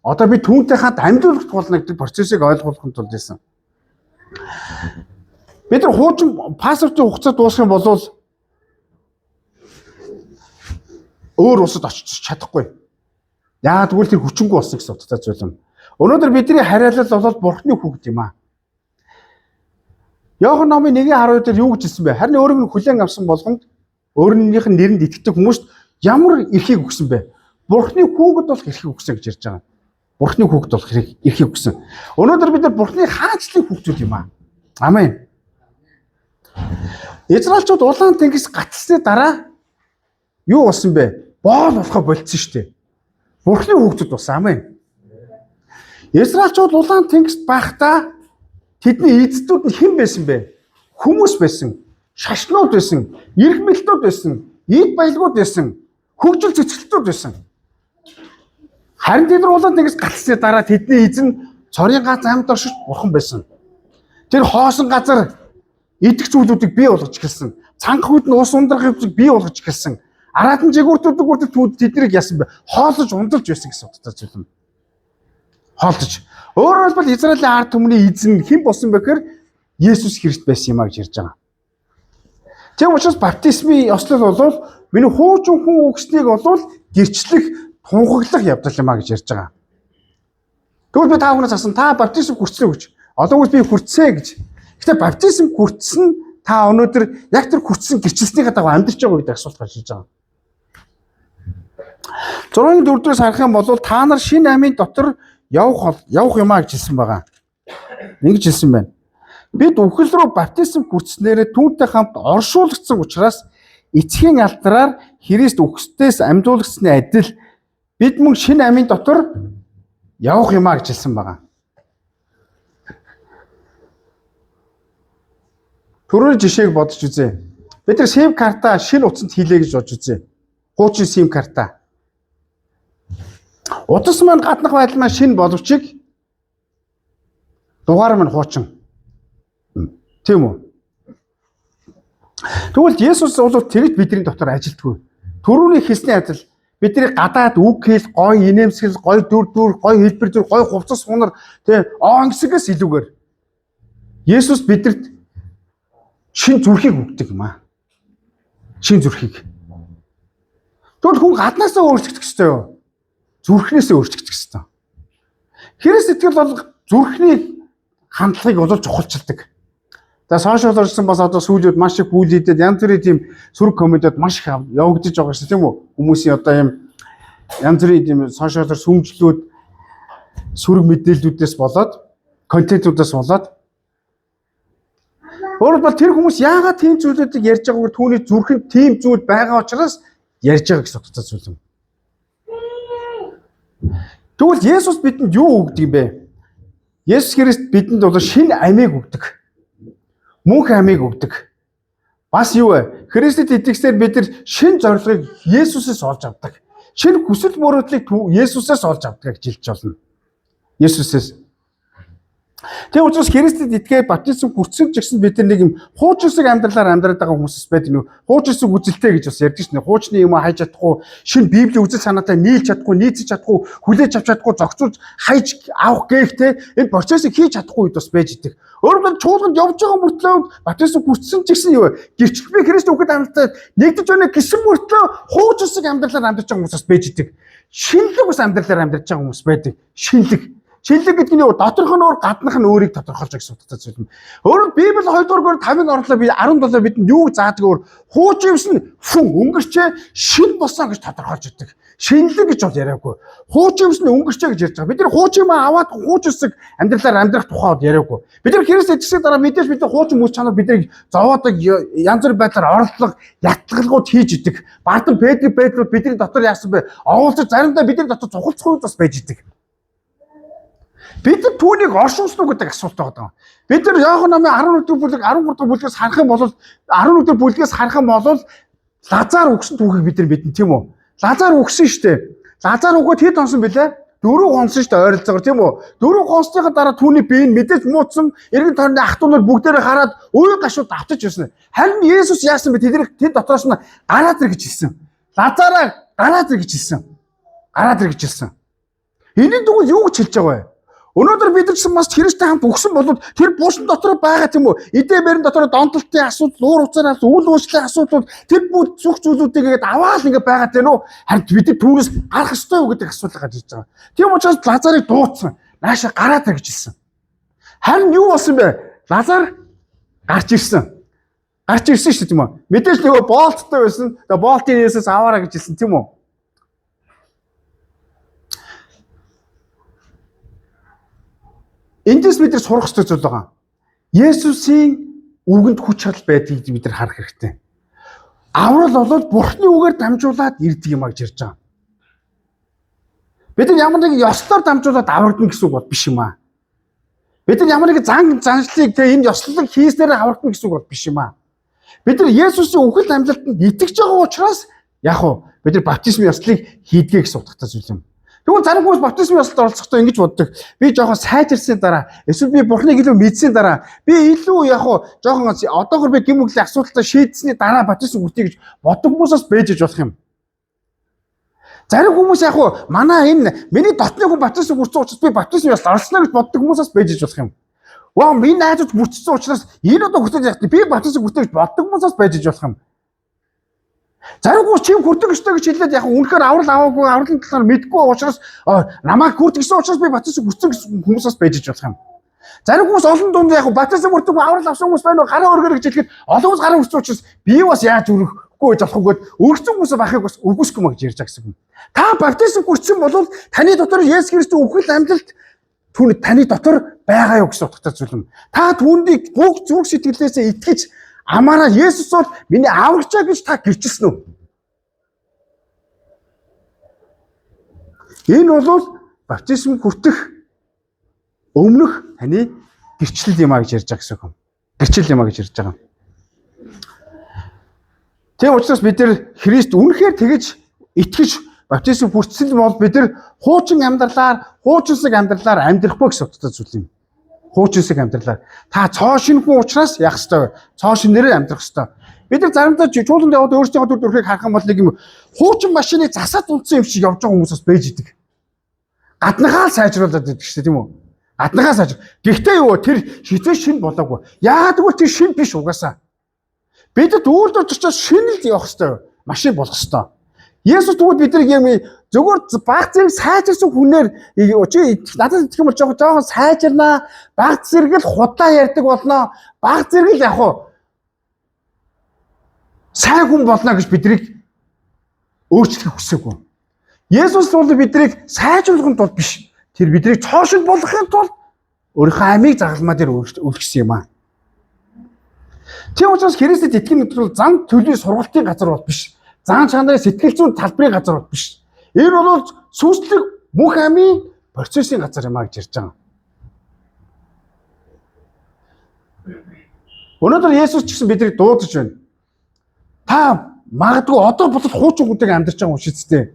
одоо би түүнтэй хамт амьдуулах болно гэдэг процессыг ойлгуулахын тулд байсан. Бид нар хуучин паспортын хугацаа дуусах юм бол өөр улсад очиж чадахгүй. Яагаад гэвэл тэр хүчингү болсон гэсэн утгатай зүйл юм. Өнөөдөр бидний хариалал бол Бурхны хүүхэд юм аа. Иохан номын 1:12 дээр юу гэж хэлсэн бэ? Харин өөрийг нь хүлээн авсан болгонд өөрнийх нь нэрэнд итгэдэг хүмүүст ямар эрхийг өгсөн бэ? Бурхны хүүхэд болох эрхийг өгсөн гэж ярьж байгаа. Бурхны хүүхэд болох эрхийг өгсөн. Өнөөдөр бид нар Бурхны хаанчлалын хүүхдүүд юм аа. Амен. Израильчууд улаан тэнгис гаталсны дараа юу болсон бэ? Боол болохоо болцсон шүү дээ. Бурхны хүүхдүүд болсон. Амен. Израильчууд улаан тэнгист байхдаа тэдний эздүүд нь хэн байсан бэ? Хүмүүс байсан, шашнууд байсан, эрх мэдэлтүүд байсан, эд баялгууд байсан, хөгжил цэцгэлтүүд байсан. Харин тэд нар улаан тэнгис гаталсны дараа тэдний эзэн цорын гац амьд оршиж бурхан байсан. Тэр хоосон газар идэх зүйлүүдийг бий болгож эхэлсэн. Цангах үед нь ус ундрах зүйлийг бий болгож эхэлсэн. Араатан жигүүртүүд хүртэл тэднийг яасан бэ? Хооллож ундалж байсан гэсэн утгатай зүйл юм. Хооллож. Өөрөөр хэлбэл Израилийн ард түмний эзэн хэн болсон бэ гэхээр Есүс Христ байсан юм а гэж ярьж байгаа. Тийм учраас баптизмын ёслол бол миний хуучин хүн өгснийг бол гэрчлэх, тунхаглах явдал юм а гэж ярьж байгаа. Тэгвэл би та бүхнээс асуусан, та баптизм хүртсэн үү гэж. Одоо үл би хүртсэн гэж. Гэтэ баптизм хүртсэн та өнөөдөр яг тэр хүртсэн гэрчлэлснийхээ дагуу амьдарч байгаа гэдэг асуулт гарч ирж байгаа. 6-4-ээс харах юм бол та нар шинэ амийн дотор явах юм а гэж хэлсэн байгаа. Ингэж хэлсэн байна. Бид үхэл рүү баптизм хүртснээрээ түүнтэй хамт оршуулгдсан учраас эцгийн алдраар Христ үхсдээс амьдуулгдсаны адил бид мөн шинэ амийн дотор явах юм а гэж хэлсэн байгаа. Түрүүний жишээг бодож үзье. Бид нар SIM карта шинэ утсанд хийлээ гэж бодож үзье. Хуучин SIM карта. Утас маань гаднах байдал маань шинэ боловч дугаар маань хуучин. Тийм үү? Тэгвэл Есүс бол тэгж бидний дотор ажилтгүй. Түрүүний хэлсний адил Бидний гадаад үг хэл, гоё инээмсэглэл, гоё дүр дүр, гоё хэлбэр зүр, гоё хувцас хунар, тэ онгисгээс илүүгээр Есүс бидэнд шин зүрхийг өгдөг юм аа. Шин зүрхийг. Тэгвэл хүн гаднаасаа өөрчлөгдөх ёстой юу? Зүрхнээсээ өөрчлөгдөх ёстой. Христ итгэл бол зүрхний хандлагыг бол чухалчилдаг. За сошиал орсон бас одоо сүүлийн үед маш их бүлийдэд янз бүрийн тийм сөрөг комедиуд маш их явагдаж байгаа шээ, тийм үү? Хүмүүсийн одоо юм янз бүрийн тийм сошиалор сүмжлүүд, сөрөг мэдээллүүдээс болоод, контентуудаас болоод. Өөрөөр бол тэр хүмүүс яагаад тийм зүйлүүдийг ярьж байгааг түүний зүрхэнд тийм зүйл байгаа учраас ярьж байгаа гэсэн утгатай зүйл юм. Тэгвэл Есүс бидэнд юу өгдөг юм бэ? Есүс Христ бидэнд бол шинэ амийг өгдөг. Мөнх амийг өгдөг. Бас юу вэ? Христэд итгэсээр бид нар шинэ зорилгыг Есүсээс олж авдаг. Шинэ хүсэл мөрөөдлийг Есүсээс олж авдаг гэж хэлж болно. Есүсээс. Тийм учраас Христэд итгээд баптизм хүртсэн ч гэсэн бид нар нэг юм хуучинсаг амьдралаар амьдраад байгаа хүмүүсс байдаг нэг хуучинсаг үзэлтэй гэж бас ярьдаг шнэ. Хуучны юм хайж чадахгүй, шинэ Библийн үзэл санаатай нийлж чадахгүй, нийцэж чадахгүй, хүлээж авч чадахгүй, зохицуулж хайж авах гээхтэй энэ процессыг хийж чадахгүй үед бас байж идэг. Өөрөөр чуулганд явж байгаа мөртлөө баптизм хүртсэн ч гэсэн юу вэ? Гэрчлэл би Христ үхэд амьдралтай нэгдэж байна гэсэн мөртлөө хуучинсаг амьдралаар амьдарч байгаа хүмүүс бас байж идэг. Шинэлэг бас амьдралаар амьдарч байгаа хүмүүс байдаг. Шинэлэг. Шинэлэг гэдэг нь юу? Доторх нь өөр, гаднах нь өөрийг тодорхойлж байгаа гэсэн утгатай зүйл юм. Өөрөөр Библи 2 дугаар 5-ын орлоо би 17 бидэнд юу заадаг өөр хуучин юмсан фүн өнгөрчээ шин болсон гэж тодорхойлж идэг. Шинэлэг гэж бол яриаггүй. Хуучин юмсан өнгөрчээ гэж ярьж байгаа. Бид нар хуучин юм аваад хуучинсаг амьдралаар амьдрах тухай бол яриаггүй. Бид нар Христ итгэсний дараа мэдээж бид нар хуучин мөч чанар биднийг зовоодог, янз бүр байдлаар орлого, ятгалгууд хийж идэг. Бардам Петр Петрүүд бидний дотор яасан бэ? Овоолцож заримдаа бидний дотор цухалцгүй бас байж идэг. Бид нар түүнийг оршуулсан уу гэдэг асуулт байгаа. Бид нар Иохан номын 11 дугаар бүлэг 13 дугаар бүлгээс харах юм бол 11 дугаар бүлгээс харах юм бол Лазар үгсэн түүхийг бид нар мэднэ, тийм үү? Лазар үгсэн шүү дээ. Лазар үгөөд хэд онсон бэлээ? 4 хонсон шүү дээ, ойролцоогоор, тийм үү? 4 хонсныхаа дараа түүний бие нь мэдээж муудсан, эргэн тойрны ах トゥ нар бүгдээрээ хараад уян гашууд автаж ирсэн. Харин Есүс яасан бэ? Тэднийг тэд дотроос нь гараад ир гэж хэлсэн. Лазараа гараад ир гэж хэлсэн. Гараад ир гэж хэлсэн. Энийн дүгэл юу гэж хэлж байгаа вэ? Өнөөдөр бид нар ч бас Христтэй хамт өгсөн бол тэр буусан дотор байгаа, тийм үү? Эдээ бэрэн дотор донтолтын асуудал, уур уцаар асуудал, үл уучлалын асуудлууд тэр бүх зүг зүйлүүдийг ингээд аваал ингээд байгаа тийм үү? Харин бид нар түүнээс гарах ёстой юу гэдэг асуудал гарч ирж байгаа. Тийм учраас Лазарыг дуудсан. Нааша гараад ир гэж хэлсэн. Харин юу болсон бэ? Лазар гарч ирсэн. Гарч ирсэн шүү дээ, тийм үү? Мэдээж нөгөө боолттой байсан. Тэгээ боолтын Есүс аваараа гэж хэлсэн, тийм үү? Эндээс бид нар сурах ёстой зүйл байгаа. Есүсийн үгэнд хүч чадал байдгийг бид нар харах хэрэгтэй. Аврал бол Бурхны үгээр дамжуулаад ирдэг юм а гэж ярьж байгаа. Бид нар ямар нэгэн ёслолоор дамжуулаад аврагдана гэсэн үг бол биш юм аа. Бид нар ямар нэгэн зан заншлыг тэ энэ ёслолыг хийснээр аврагдана гэсэн үг бол биш юм аа. Бид нар Есүсийн үхэл амьлалтанд итгэж байгаа учраас яг уу бид нар баптизм ёслолыг хийдгээ гэсэн утгатай зүйл юм. Тэгвэл зарим хүмүүс баптизм ёслолд оролцохдоо ингэж боддог. Би жоохон сайжирсны дараа, эсвэл би Бурхныг илүү мэдсэний дараа, би илүү яг уу жоохон одоогор би гэм мөглийн асуудалтай шийдсэний дараа баптизм хүртье гэж боддог хүмүүс бас байж болох юм. Зарим хүмүүс яг уу манай энэ миний дотны хүн баптизм хүртсэн учраас би баптизм ёслолд оролцлоо гэж боддог хүмүүс бас байж болох юм. Ваа, миний найзууд хүртсэн учраас энэ одоо хүртэж яах вэ? Би баптизм хүртэ гэж боддог хүмүүс бас байж болох юм. Зарим хүмүүс чим хүрдэг өстой гэж хэлээд яг үнэхээр аврал аваагүй, авралын талаар мэдгүй учраас намайг хүртгсэн учраас би баптизм хүртсэн гэсэн хүмүүс бас байж болох юм. Зарим хүмүүс олон дунд яг баптизм хүрдэг аврал авсан хүмүүс байна уу, гараа өргөрэй гэж хэлэхэд олон хүмүүс гараа өргөсөн учраас би бас яаж өргөхгүй гэж болохгүй гэд өргөсөн хүмүүс байхыг бас үгүйсэхгүй маа гэж ярьж байгаа гэсэн юм. Та баптизм хүртсэн бол таны дотор Есүс Христийн үхэл амьлалт түүний таны дотор байгаа юу гэсэн утгатай зүйл юм. Та түүнийг бүх зүрх сэтгэлээсээ итгэж амаараа Есүс бол миний аврагчаа гэж та гэрчилсэн үү? Энэ бол баптизм хүртэх өмнөх таны гэрчлэл юм а гэж ярьж байгаа гэсэн үг юм. Гэрчлэл юм а гэж ярьж байгаа. Тийм учраас бид нар Христ үнэхээр тэгэж итгэж баптизм хүртсэн бол бид нар хуучин амьдралаар, хуучинсаг амьдралаар амьдрахгүй гэсэн утгатай зүйл юм. Хуучинсаг амьдралаар. Та цоо шинэ хүн учраас яах ёстой вэ? Цоо шинээрээ амьдрах ёстой. Бид нар заримдаа чуулганд яваад өөрсдийнхөө төр төрхийг харах юм бол нэг юм хуучин машиныг засаад унтсан юм шиг явж байгаа хүмүүс бас байж идэг. Гаднахаа л сайжруулад идэг шүү дээ, тийм үү? Гаднахаа сайжр. Гэхдээ юу тэр хизээ шин болоогүй. Яагаад гэвэл тэр шин биш угаасаа. Бидэд үйлдвэр очиж шинэ л явах ёстой. Машин болох ёстой. Есүс тэгвэл бид нар юм зөвхөн баг зэрэг сайжирсан хүнээр чи надад итгэх юм бол жоохон жоохон сайжирнаа, баг зэрэг л худлаа ярьдаг болноо, баг зэрэг л яг уу сайн хүн болно гэж биднийг өөрчлөх хүсээгүй. Есүс бол биднийг сайжруулахын тулд биш. Тэр биднийг цоошин болгохын тулд өөрийнхөө амийг загалмаа дээр өлгсөн юм аа. Тийм учраас Христэд итгэх нь бол зан төлөвийн сургалтын газар бол биш. Зан чанарын сэтгэл зүйн талбарын газар бол биш. Энэ бол сүнслэг мөнх амийн процессын газар юм а гэж ярьж байгаа. Өнөөдөр Есүс ч гэсэн биднийг дуудаж байна. Та магадгүй одоо болол хуучин хүнтэйг амьдарч байгаа юм шиг үстэй.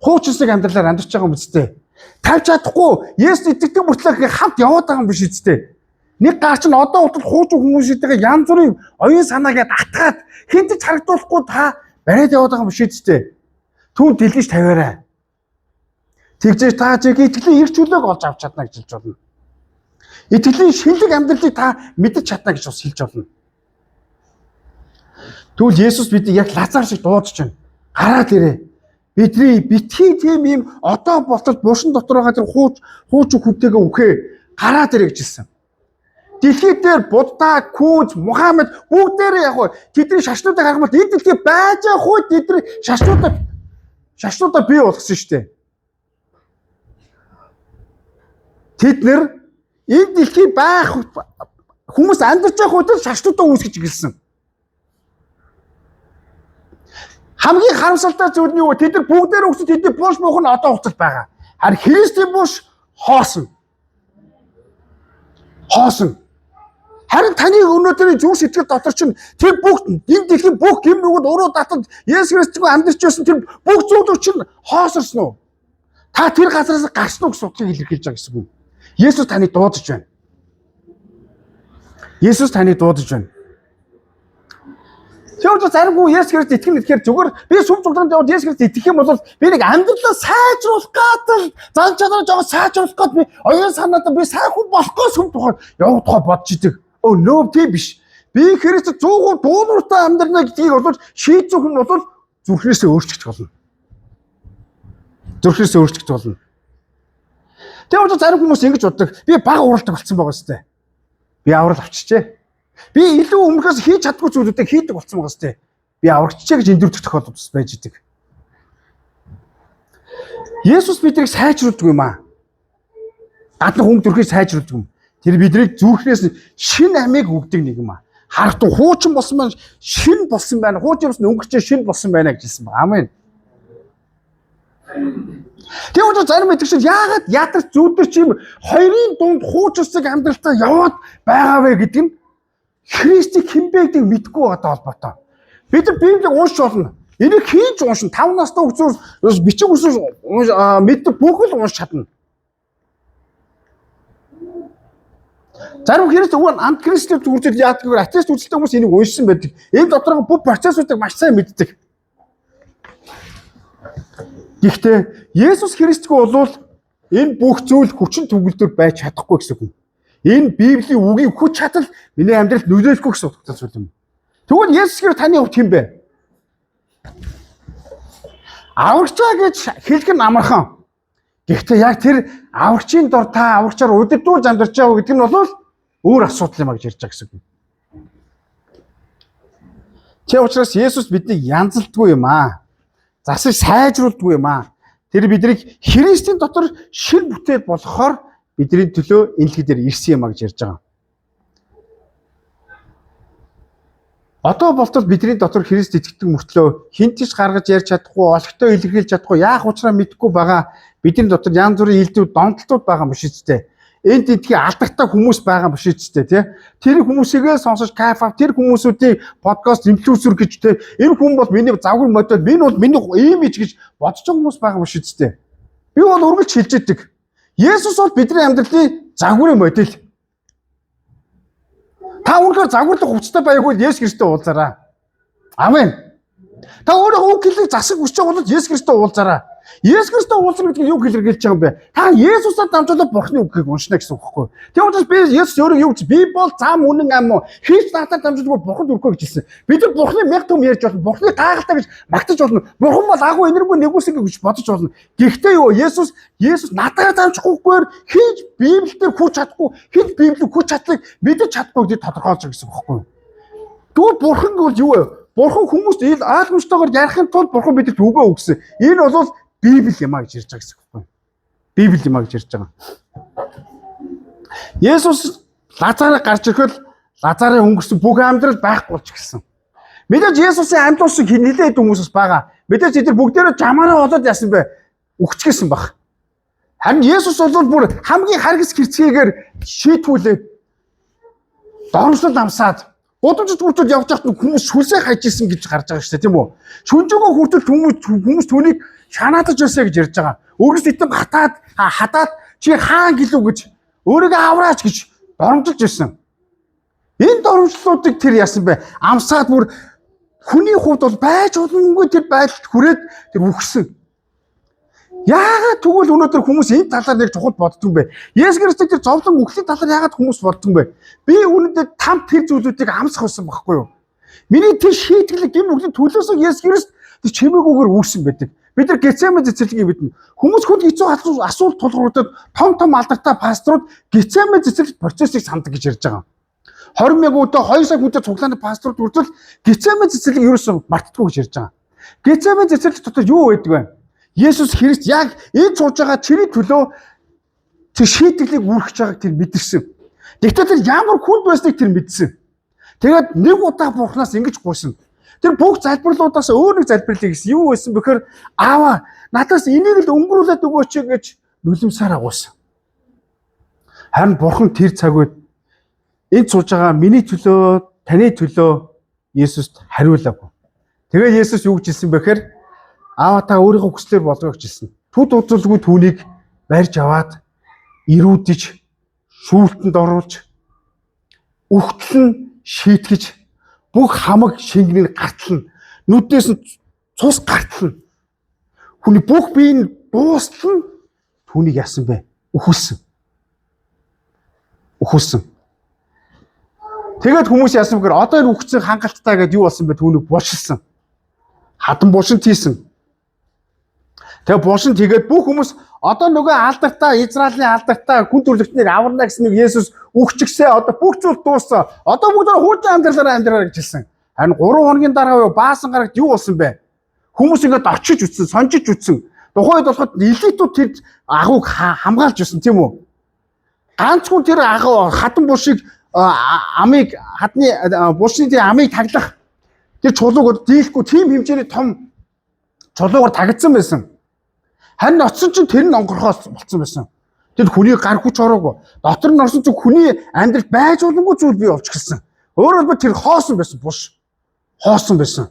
Хуучинсаг амьдралаар амьдарч байгаа юм үстэй. Тавьж чадахгүй Есүс итгэдэг мөртлөө хамт яваад байгаа юм биш үстэй. Нэг гар чинь одоо болтол хуучин хүмүүстэйгээ янз бүрийн оюун санаагаа татгаад хинт ч харагдуулахгүй та бариад яваад байгаа юм биш үстэй. Түүн дэлгэж тавиарай. Тэгжээж та чиг итгэлийн эрх чөлөөг олж авч чадна гэж хэлж болно. Итгэлийн шинэлэг амьдралыг та мэдэж чадна гэж бас хэлж болно. Тэгвэл Есүс биднийг яг Лазар шиг дуудаж байна. Гараад ирээ. Бидний битгий тийм юм одоо болтол булшин дотор байгаа тэр хууч хүнтэйгээ үхээ гараад ирээ гэж хэлсэн. Дэлхий дээр Будда, Күнз, Мухаммед бүгдээрээ яг тэдний шашнуудыг харах юм бол энэ дэлхий байж байгаа хүй тэдний шашнуудаа бий болгосон шүү дээ. Тэд нэр энэ дэлхий байх хүмүүс амьдарч байгаа үед шашнуудаа үүсгэж эхэлсэн. Хамгийн харамсалтай зүйл нь юу вэ? Тэд нар бүгдээр өгсөн тэдний бууш муух нь одоо хуцал байгаа. Харин Христийн бууш хоосон. Хоосон. Харин таны өнөөдрийн зүрх сэтгэл дотор чинь тэр бүх энэ дэлхийн бүх гэм нүгэнд уруу татад Есүс Христийг амьдарч байсан тэр бүх зүйлүүд чинь хоосорсон уу? Та тэр газараас гарсан уу гэсэн утгыг илэрхийлж байгаа гэсэн үг. Есүс таныг дуудаж байна. Есүс таныг дуудаж байна. Тэр зарим хүн Есүс Христ итгэх гэхээр зүгээр би сүм цуглаанд яваад Есүс Христ итгэх юм бол би нэг амьдралаа сайжруулах гээд зан чанараа жоохон сайжруулах гээд би оюун санаадаа би сайн хүн болох гээд сүм тухай явах тухай бодож идэг. Өө нөө тийм биш. Би Христ 100% дуулууртай амьдрна гэдгийг бол шийдсэн хүн бол зүрхнээсээ өөрчлөгдөх болно. Зүрхнээсээ өөрчлөгдөх болно. Тэр бол зарим хүмүүс ингэж боддог. Би бага уралдаг болсон байгаа сте. Би аврал авчижээ. Би илүү өмнөхөөс хийж чаддгүй зүйлүүдийг хийдэг болсон байгаа сте. Би аврагчжээ гэж эндүрдэх тохиолдол бас байж идэг. Есүс биднийг сайжруулдаг юм аа. Гадна хүн төрхийг сайжруулдаг юм. Тэр биднийг зүрхнээс шин амийг өгдөг нэг юм аа. Харахтун хуучин болсон маань шин болсон байна. Хуучин болсон өнгөрчээ шин болсон байна гэж хэлсэн байна. Амен. Тийм учраас зарим итгэгчид яагаад ядарч зүүдэрч юм хоёрын дунд хуучирсаг амьдралтаа яваад байгаа вэ гэдэг нь Христийг хэн бэ гэдгийг мэдэхгүй байгаатай холбоотой. Бид нар Библийг уншиж болно. Энийг хийж уншина. 5 настай хүүхдүүд бичиг үсэг мэддэг бүх л уншиж чадна. Зарим Христ өгөн антихристийн үзэл яадаг вэ? Атеист үзэлтэй хүмүүс энийг уншсан байдаг. Энэ доторх бүх процессуудыг маш сайн мэддэг. Гэхдээ Есүс Христгүй болвол энэ бүх зүйл хүчин төгөлдөр байж чадахгүй гэсэн үг. Энэ Библийн үгийн хүч чадал миний амьдралд нөлөөлөхгүй гэсэн утгатай зүйл юм. Тэгвэл Есүс Христ таны хувьд хэн бэ? Аврагчаа гэж хэлэх нь амархан. Гэхдээ яг тэр аврагчийн дор та аврагчаар удирдуулж амьдарч байгаа гэдэг нь бол өөр асуудал юм а гэж ярьж байгаа гэсэн үг. Тийм учраас Есүс биднийг янзалдгүй юм аа. Засаж сайжруулдаггүй юм аа. Тэр биднийг Христийн дотор шин бүтээл болохоор бидний төлөө энэ дэлхий дээр ирсэн юм а гэж ярьж байгаа. Одоо болтол бидний дотор Христ итгэдэг мөртлөө хинт ч гаргаж ярьж чадахгүй, олигтой илэрхийлж чадахгүй, яах учраа мэдэхгүй байгаа бидний дотор янз бүрийн илдвүүд, донтолтууд байгаа юм биш үстэй. Энэ дэлхийн алдартай хүмүүс байгаа юм биш үстэй, тий? Тэр хүмүүсийгээ сонсож кайф ав, тэр хүмүүсүүдийн подкаст инфлюенсер гэж тий. Энэ хүн бол миний загвар модель, миний бол миний имиж гэж бодож байгаа хүмүүс байгаа юм биш үстэй. Би бол үргэлж хэлж идэг. Есүс бол бидний амьдралын загварын модель. Та үнэхээр загварлах хувцастай байвал Есүс Христтэй уулзаарай. Амен. Та өөрөө үг хэлэх засаг хүсэж байгаа бол Есүс Христтэй уулзаарай. Есүс Христтэй уулзах гэдэг нь юу хэлэрхийлж байгаа юм бэ? Та Есүсээр дамжуулаад Бурхны үгийг уншина гэсэн үг байхгүй юу? Тийм учраас би Есүс өөрөө юу гэж би бол зам үнэн ам уу? Хийч надаар дамжуулгүй Бурханд өргөө гэж хэлсэн. Бид нар Бурхны мягт түм ярьж болно. Бурхны гайхалтай гэж магтаж болно. Бурхан бол агуу энэргүй нэгүсэг гэж бодож болно. Гэхдээ юу Есүс надаар дамжихгүйгээр хийж Библиэлд хүч чадахгүй, хийж Библийг хүч чадлыг мэдэж чадахгүй гэдгийг тодорхойлж байгаа гэсэн үг байхгүй юу? Тэгвэл Бурхан бол юу вэ? Бурхан хүмүүст ил ойлгомжтойгоор ярихын тулд Бурхан бидэнд үгээ өгсөн. Энэ бол Библи юм а гэж ярьж байгаа гэсэн үг байхгүй юу? Библи юм а гэж ярьж байгаа. Есүс Лазарыг гарч ирэхэд Лазарын өнгөрсөн бүх амьдрал байхгүй болж гисэн. Мэдээж Есүсийн амьдуулсан нэлээд хүмүүс бас байгаа. Мэдээж эдгээр бүгдээрээ жамаараа болоод яасан бэ? Үхчихсэн баг. Харин Есүс бол бүр хамгийн харгас хэрцгээгээр шийтгүүлээд доромжлол амсаад гудамжид хүртэл явж байхад хүмүүс шүлсээ хайж исэн гэж гарч байгаа шүү дээ, тийм үү? Шүнжээгөө хүртэл хүмүүс түүнийг шанаатаж байсан гэж ярьж байгаа. Өөрөөс итэм хатаад хадаад чи хаан гэлүү гэж өөрийгөө авраач гэж доромжилж ирсэн. Энэ доромжлолуудыг тэр яасан бэ? Амсаад бүр хүний хувьд бол байж боломгүй тэр байдалд хүрээд тэр үхсэн. Яагаад тэгвэл өнөөдөр хүмүүс энэ талаар нэг чухал боддог юм бэ? Есүс Христийг тэр зовлон үхлийн талаар яагаад хүмүүс боддог юм бэ? Би үүнэндээ там тэр зүйлүүдийг амсах байсан байхгүй юу? Миний тэр шийтгэлэг гэм нүглийн төлөөсөө Есүс Христ тэр чимээгүйгээр үүрсэн байдаг. Бид нар Гецеман цэцэрлэгийг мэднэ. Хүмүүс хүнд хэцүү асуулт тулгуурлаад том том алдартай пасторууд Гецеман цэцэрлэг процессыг сандаг гэж ярьж байгаа. 20 мянган өдөө 2 сая хүнтэй цуглааны пасторууд хүртэл Гецеман цэцэрлэг ерөөсөн мартдаггүй гэж ярьж байгаа. Гецеман цэцэрлэг дотор юу байдаг вэ? Есүс Христ яг энэ сууж байгаа чиний төлөө тэр шийтгэлийг үүрхэж байгааг тэр мэдэрсэн. Тэгтэл тэр ямар хүнд байсныг тэр мэдсэн. Тэгээд нэг удаа Бурханаас ингэж гуйсан. Тэр бүх залбирлуудаас өөр нэг залбирлыг хийсэн. Юу байсан бэхээр аава надаас энийг л өнгөрүүлээд өгөөч гэж нулимсаар агуулсан. Харин Бурхан тэр цаг үед энд сууж байгаа миний төлөө, таны төлөө Есүст хариулаагүй. Тэгээд Есүс юу гэж хэлсэн бэхээр аава та өөрийнхөө хүслээр болгоё гэж хэлсэн. Түд удалгүй түүнийг барьж аваад ирүүдэж шүүлтэнд оруулж үхтэл нь шийтгэж бүх хамаг шингэнийг гартлна. Нүднээс нь цус гартлна. Хүний бүх бие нь дуустал нь түүнийг яасан бэ? Үхүүлсэн. Үхүүлсэн. Тэгээд хүмүүс яасан бэхээр одоо энэ үхсэн хангалттай гэдээ юу болсон бэ? Түүнийг булшилсан. Хадан булшин тийсэн. Тэгээ булшин тэгээд бүх хүмүүс одоо нөгөө алдартай Израилийн алдартай хүн төрлөختнийг аварна гэсэн нэг Есүс үхчихсээ одоо бүх зүйл дууссан. Одоо бүгд хуучин амьдралаараа амьдраарай гэж хэлсэн. Харин 3 хоногийн дараа юу баасан гарагт юу болсон бэ? Хүмүүс ингээд очиж үтсэн, сонжиж үтсэн. Тухайн үед болоход элитүүд тэр агууг хамгаалж ирсэн тийм үү? Ганцхан тэр агуу хадан булшийг амыг хадны булшны тэр амыг таглах тэр чулууг дийлэхгүй тийм хэмжээний том чулуугаар тагцсан байсан. Харин очсон чинь тэр нь онгорхоос болцсон байсан. Тэр хүний гар хүч ороогүй. Дотор нь орсон чинь хүний амьдрал байж боломгүй зүйл бий болж гисэн. Өөрөөр хэлбэл тэр хоосон байсан буш. Хоосон байсан.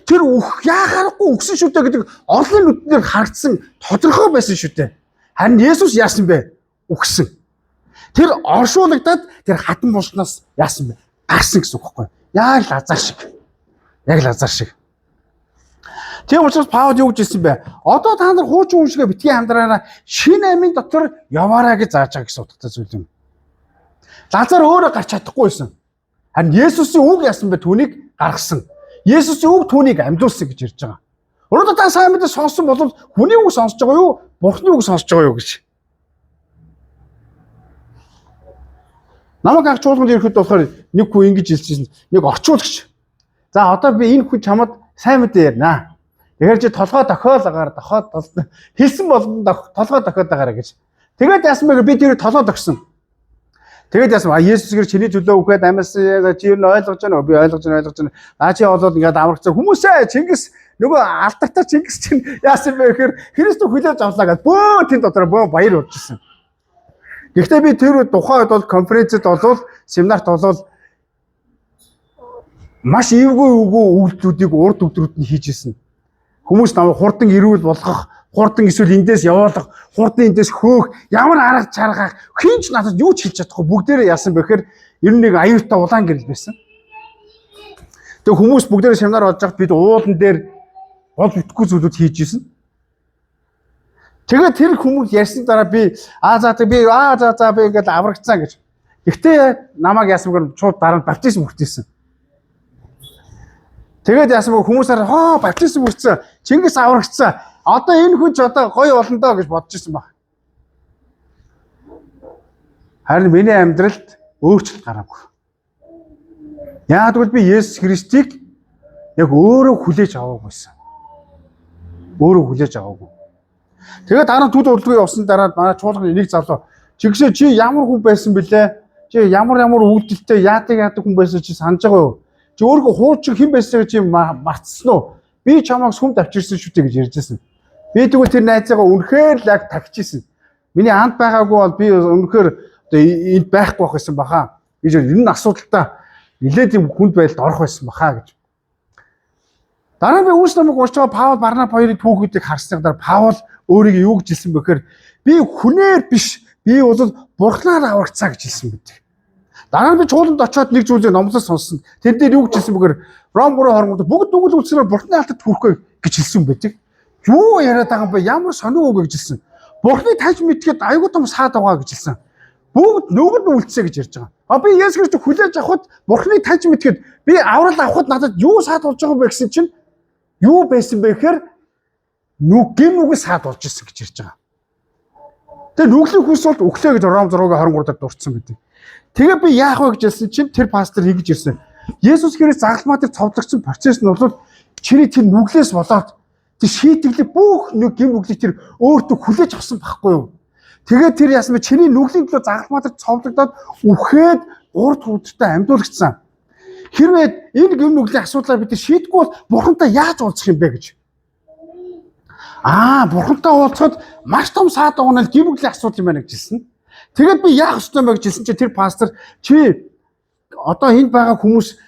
Тэр үх яхаарахгүй үгсэн шүү дээ гэдэг олон нүднээр харагдсан тодорхой байсан шүү дээ. Харин Есүс яасан бэ? Үхсэн. Тэр оршуулгадад тэр хатан булшнаас яасан бэ? Гарсан гэсэн үг байхгүй. Яг Лазар шиг. Яг Лазар шиг. Тийм учраас Паул юу гэж хэлсэн бэ? Одоо та нар хуучин хүн шигээ битгий амьдраараа шинэ амийн дотор яваараа гэж зааж байгаа гэсэн утгатай зүйл юм. Лазар өөрөө гарч чадахгүй байсан. Харин Есүсийн үг яасан бэ? Түүнийг гаргасан. Есүсийн үг түүнийг амьдуулсан гэж ярьж байгаа. Өнөөдөр та сайн мэдээ сонссон бол хүний үг сонсож байгаа юу? Бурхны үг сонсож байгаа юу гэж. Намайг анх чуулганд ирэхэд болохоор нэг хүн ингэж хэлчихсэн. Нэг орчуулагч. За одоо би энэ хүн чамд сайн мэдээ ярина. Тэгэхээр чи толгой дохиол агаар дохоод хэлсэн болгонд толгой дохиод агаараа гэж. Тэгээд яасан бэ би тэр толгой дохисон. Тэгээд яасан а Есүс гэр чиний төлөө үхээд амьсан чи юу н ойлгож байна уу? Би ойлгож байна ойлгож байна. А чи болоод ингээд аврагцсан хүмүүсээ Чингис нөгөө алдартай Чингис чинь яасан бэ гэхээр Христийг хүлээж авлаа гэж бөө тэн дотор бөө баяр болж ирсэн. Гэхдээ би тэр тухайн үед бол конференцэд болвол семинарт болвол маш эвгүй эвгүй үйлдэлүүдийг урд өдрүүд нь хийж ирсэн. Хүмүүс намайг хурдан эрүүл болгох, хурдан эсвэл эндээс явуулах, хурдан эндээс хөөх, ямар арга чаргаах, хэн ч надад юу ч хэлж чадахгүй бүгдээрээ яасан бэ гэхээр Ер нь нэг аюултай улаан гэрэл байсан. Тэгээ хүмүүс бүгдээрээ семинар болж байхад бид уулан дээр бол бүтггүй зүйлүүд хийж исэн. Тэгээд тэр хүмүүс ярьсан дараа би аа за би аа за за би ингээд аврагцсан гэж. Гэхдээ намайг яасан бөгөр шууд дараа нь баптизм хүртээсэн. Тэгээд яасан бөгөр хүмүүсээр хоо баптизм хүртсэн. Чингис аврагцсан. Одоо энэ хүн ч одоо гоё болно доо гэж бодож исэн баг. Харин миний амьдралд өөрчлөлт гараагүй. Яг гэвэл би Есүс Христийг яг өөрөө хүлээж аваагүй байсан. Өөрөө хүлээж аваагүй. Тэгээд дараа нь төд урдгүй явсан дараа манай чуулганы нэг залуу чигсээ чи ямар хүн байсан бilé? Чи ямар ямар үйлдэлтэй яадаг яадаг хүн байсан чи санаж байгаа юу? Чи өөрөө хуучин хэн байсныг чи мартсан уу? Би чамайг сүмд авчирсан шүү дээ гэж ярьжсэн. Би тэгвэл тэр найзаагаа үнэхээр л яг тагчижсэн. Миний анд байгаагүй бол би үнэхээр одоо энд байхгүй байх байсан баха. Гэж энэ асуудалтай нилээд юм хүнд байдалд орох байсан баха гэж. Дараа нь би үүс номыг уншиж байгаа Паул Барнаб хоёрын түүхүүдийг харсны дараа Паул өөрийг юу гэж хэлсэн бэхээр би хүнээр биш би бол бурхнаар аврагцаа гэж хэлсэн байдаг. Дараа нь би чуулганд очиод нэг зүйлийг номлол сонссон. Тэр дээр юу гэж хэлсэн бэхээр Ром 3:23 бүгд нүгэл үлдсэнээр бурхны алтад хүрэхгүй гэж хэлсэн байдаг. Юу яриад байгаа юм бэ? Ямар сонио үг гэж хэлсэн. Бурхныг таж мэдхэд айгуу том саад байгаа гэж хэлсэн. Бүгд нүгэл үлдсэ гэж ярьж байгаа. А би Есүс Христийг хүлээж авахд Бурхныг таж мэдхэд би аврал авахд надад юу саад болж байгаа юм бэ гэсэн чинь юу байсан бэ гэхээр нүг гим нүгэл саад болж ирсэн гэж ярьж байгаа. Тэгээ нүглийн хүс бол өглөө гэж Ром 6-23 дээр дурдсан байдаг. Тэгээ би яах вэ гэж хэлсэн чинь тэр пастор ингэж ирсэн. Есүс Христ загалмаа дээр цовдлогдсон процесс нь бол чиний тэр нүглээс болоод тэр шийтгэлийг бүх нэг гим нүглийг тэр өөртөө хүлээж авсан байхгүй юу? Тэгээд тэр яасан бэ? Чиний нүглийн төлөө загалмаа дээр цовдлогдоод үхээд 3 дахь өдөртөө амьдуулагдсан. Хэрвээ энэ гим нүглийн асуудлаар бид шийдэхгүй бол бурхантай яаж уулзах юм бэ гэж. Аа, бурхантай уулзахад маш том саад байгаа нь гим нүглийн асуудал юм байна гэж хэлсэн. Тэгээд би яах ёстой юм бэ гэж хэлсэн чинь тэр пастор чи одоо энд байгаа хүмүүс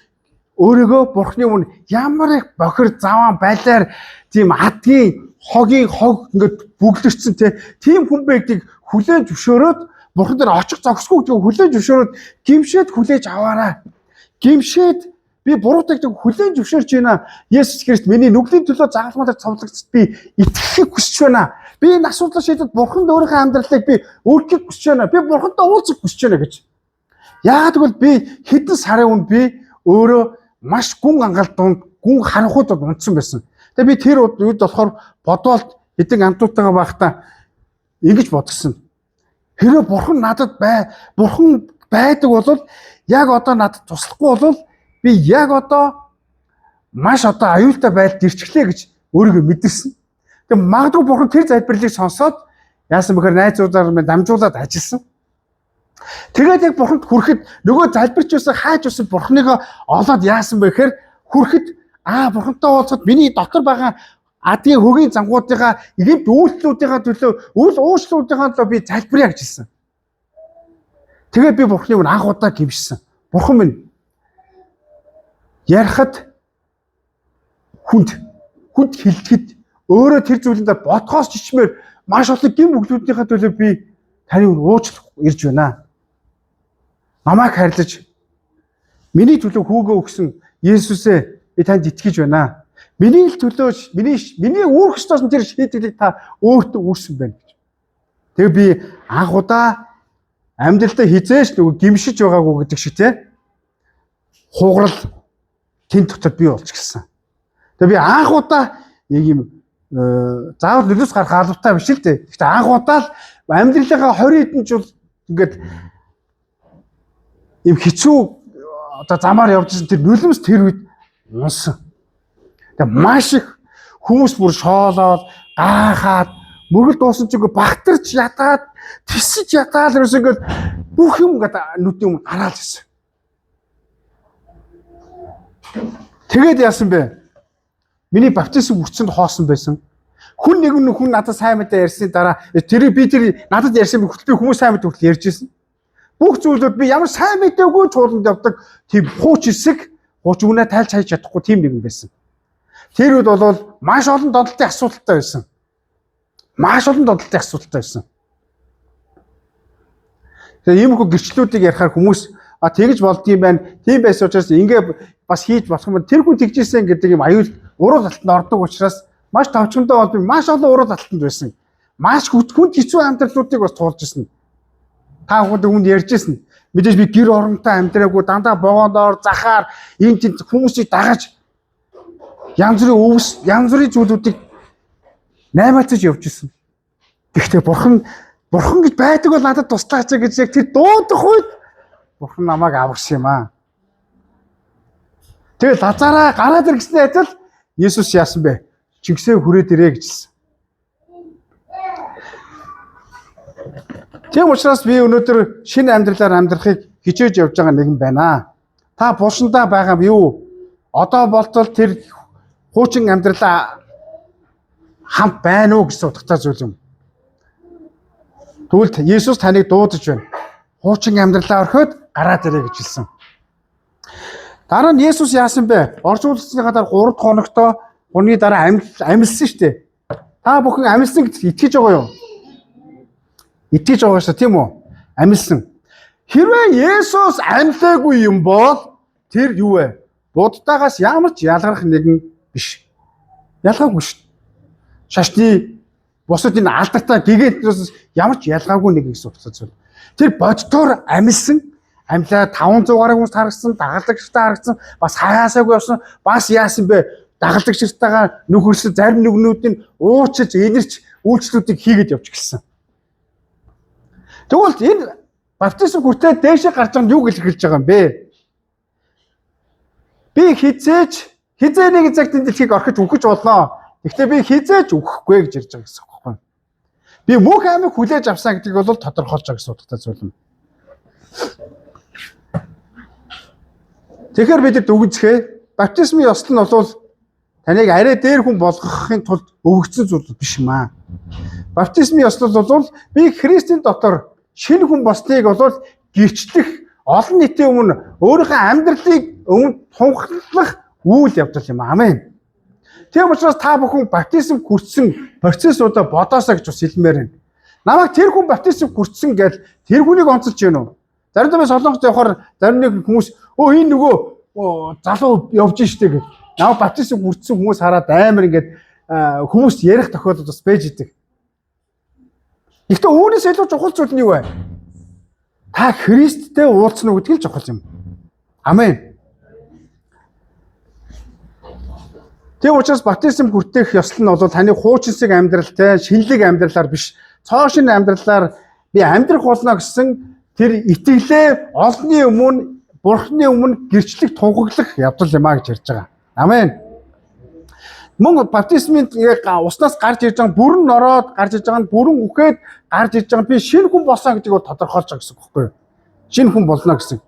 өөрийгөө бурхны өмнө ямар их бохир заваан байлаар тийм адгийн хогийн хог ингээд бүглэрсэн тийм хүн бэ гэдгийг хүлээн зөвшөөрөөд бурхан дээр очих зогсгүй гэдгийг хүлээн зөвшөөрөөд гимшээд хүлээж аваарай. Гимшээд би буруутай гэдэг хүлээн зөвшөөрч байна. Есүс Христ миний нүглийн төлөө загалмаар цовдлогдсод би итгэхийг хүсэж байна. Би энэ асуудлаа шийдэд бурханд өөрийнхөө амьдралыг би өөрчлөхийг хүсэж байна. Би бурхантай уулзах хүсэж байна гэж. Яагаад гэвэл би хэдэн сарын өмнө би өөрөө маш гүн ангалд дунд гүн харанхуйд унтсан байсан. Тэгээ би тэр үед болохоор бодоолд хэдэн амтуутайгаа байхдаа ингэж бодсон. Хэрвээ бурхан надад бай, бурхан байдаг бол яг одоо надад туслахгүй бол би яг одоо маш одоо аюултай байдалд ирчихлээ гэж өөрийгөө мэдэрсэн. Тэгээ магадгүй бурхан тэр залбирлыг сонсоод яасан бэхээр найзуудаар минь дамжуулаад ажилласан. Тэгээд яг бурханд хүрэхэд нөгөө залбирч байсан хайж байсан бурхныг олоод яасан бэ гэхээр хүрэхэд аа бурхантай уулзахад миний дотор байгаа адгийн хөгийн зангуудыгаа гэмт үйлдэлүүдийнхаа төлөө үл уучлалуудынхаа төлөө би залбирая гэж хэлсэн. Тэгээд би бурхныг анх удаа гимшсэн. Бурхан минь ярихад хүнд хүнд хэлэхэд өөрөө тэр зүйлэндээ бодхоос чичмээр маш олон гим бүглүүдийнхээ төлөө би таны уучлах ирж байна. Намайг хайрлаж миний төлөө хүүгээ өгсөн Есүсээ би танд итгэж байна. Миний л төлөө миний үүрэх ёстойс тэр шийдвэрлийг та өөртөө үүрсэн байна гэж. Тэгээ би анх удаа амьдралдаа хизээш нөгөө гимшиж байгаагүй гэдэг шиг те хугарал тэн дотор би болж гисэн. Тэгээ би анх удаа яг юм заавал нөлөөс гарах албатай биш л дээ. Гэхдээ анх удаа л амьдралынхаа 20 хэдэн жил ингээд юм хэцүү одоо замаар явж байсан тэр нулимс тэр үед унсан. Тэгээ маш их хүмүүс бүр шоолоод гайхаад мөргөл дуусан чигээ багтарч ядаад тисэж ядаад ерөөс ингээд бүх юм ингээд нүдний өмнө гараал ирсэн. Тэгээд яасан бэ? Миний баптизм хүчинд хоосон байсан. Хүн нэг хүн надад сайн мэдээ ярьсны дараа тэр би тэр надад ярьсан хүртэл би хүмүүс сайн мэдээ хүртэл ярьж ирсэн. Бүх зүйлүүд би ямар сайн мэдээгүй чуулганд явдаг тийм хууч хэсэг хууч үнэ тайлж хайж чадахгүй тийм нэгэн байсан. Тэр үед бол маш олон донтолтын асуудалтай байсан. Маш олон донтолтын асуудалтай байсан. Тэгээ иймэрхүү гэрчлүүдийг ярихаар хүмүүс А тэгж болдгийм байна. Тийм байсан учраас ингээ бас хийж болох юм. Тэр хүн тэгжсэн гэдэг юм аюул уруу талтанд ордог учраас маш товчхондоо бол би маш олон уруу талтанд байсан. Маш хүнд хэцүү амьдралуудыг бас туулж ирсэн. Та бүхэнд өмнө ярьж ирсэн. Мэдээж би гэр оронтой амьдраагүй, дандаа вогоон доор захаар энэ тэнд хүмүүсийг дагаж янз бүрийн өвс, янз бүрийн зүйлүүдийг наймаалцаж явж ирсэн. Гэхдээ бурхан гэж байдаг бол надад туслаач гэж яг тэр дуудах үед бурхан намайг аварсан юм аа. Тэгээ Лазараа гараад ир гэсний адил Есүс яасан бэ? Чингисээ хүрээд ирээ гэж хэлсэн. Тийм учраас би өнөөдөр шинэ амьдралаар амьдрахыг хичээж явж байгаа нэгэн байна. Та булшиндаа байгаа юм юу? Одоо болтол тэр хуучин амьдралаа хамт байна уу гэсэн утгатай зүйл юм. Тэгвэл Есүс таныг дуудаж байна. Хуучин амьдралаа орхиод гараад ирээ гэж хэлсэн. Дараа нь Есүс яасан бэ? Орчуулсныхаа дараа 3 хоногтоо гуны дараа амьлсан шүү дээ. Та бүхэн амьлсан гэж итгэж байгаа юу? Итгэж байгаа шүү, тийм үү? Амьлсан. Хэрвээ Есүс амьлаагүй юм бол тэр юу вэ? Буддаагаас ямар ч ялгарх нэгэн биш. Ялгаагүй шүү. Шашны бусад энэ алдартай гигантнаас ямар ч ялгаагүй нэг гэсэн утгатай зүйл. Тэр боддоор амьлсан, амьлаа 500 гаруй хүмүүс харагдсан, дагалдагчтай харагдсан, бас хаасаагүй явсан, бас яасан бэ? Дагалдагчтайгаа нөхөрсөн зарим нүгнүүд нь уучилж, инэрч үйлчлүүдийг хийгээд явж гэлсэн. Тэгвэл энэ баптизм хүртээ дээшээ гарч байгаа нь юу гэж хэлж байгаа юм бэ? Би хизээ нэг цагт энэ дэлхийг орхиж үхэж болно. Гэхдээ би хизээж үхэхгүй гэж ярьж байгаа гэсэн үг байхгүй. Би мөнх амийг хүлээж авсан гэдгийг бол тодорхойлж байгаа гэсэн утгатай зүйл юм. Тэгэхээр бид дүгнцгээ баптизмын ёслол нь бол таныг арай дээр хүн болгохын тулд өгөгдсөн зүйл биш юм аа. Баптизмын ёслол бол би Христийн дотор шинэ хүн болсныг бол гэрчлэх олон нийтийн өмнө өөрийнхөө амьдралыг өмнө тунхаглах үйл явдал юм. Амен. Тийм учраас та бүхэн баптизм хүртсэн процессуудаа бодоосоо гэж бас хэлмээр байна. Намайг тэр хүн баптизм хүртсэн гэж тэр хүнийг онцолж гэнэ үү? Заримдаа би Солонгост явахаар зарим нэг хүмүүс энэ нөгөө залуу явж штэ гэж. Намайг баптизм хүртсэн хүмүүс хараад амар ингээд хүмүүс ярих тохиолдол бас байж идэг. Гэхдээ үүнээс илүү чухал зүйл нь юу вэ? Та Христтэй уулзна уу гэдэг л чухал юм. Амен. Тийм учраас баптизм хүртэх ёслол нь бол таны хуучинсаг амьдралтай, шинэлэг амьдралаар биш, цоо шинэ амьдралаар би амьдрах болно гэсэн тэр итгэлээ олонний өмнө, Бурхны өмнө гэрчлэх тунхаглах явдал юм а гэж ярьж байгаа. Амен. Мөн баптизмын уснаас гарч ирж байгаа бүрэн нороод гарч ирж байгаа нь бүрэн үхээд гарч ирж байгаа би шинэ хүн болсон гэдгийг бол тодорхойлж байгаа гэсэн үг байхгүй юу? Шинэ хүн болно гэсэн.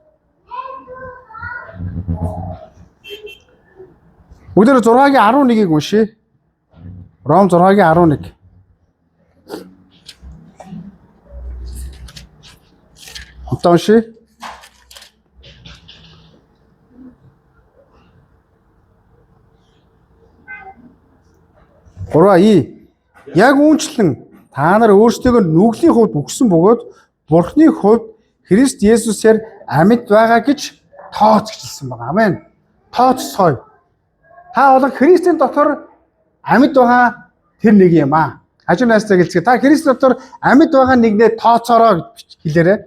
Бүгдээр 6-гийн 11-ийг уншъя. Ром 6-гийн 11. Одоо уншъя. Гурваа и. Яг үүнчлэн та нар өөрсдийгөө нүглийн хувьд үхсэн бөгөөд Бурхны хувьд Христ Есүсээр амьд байгаа гэж тооц гэж хэлсэн байгаа. Амен. Тооцсоё. Та бол Христийн дотор амьд байгаа тэр нэг юм аа. Хажуу найзтай хэлцгээе. Та Христ дотор амьд байгаа нэгнээ тооцоороо гэж хэлээрэй.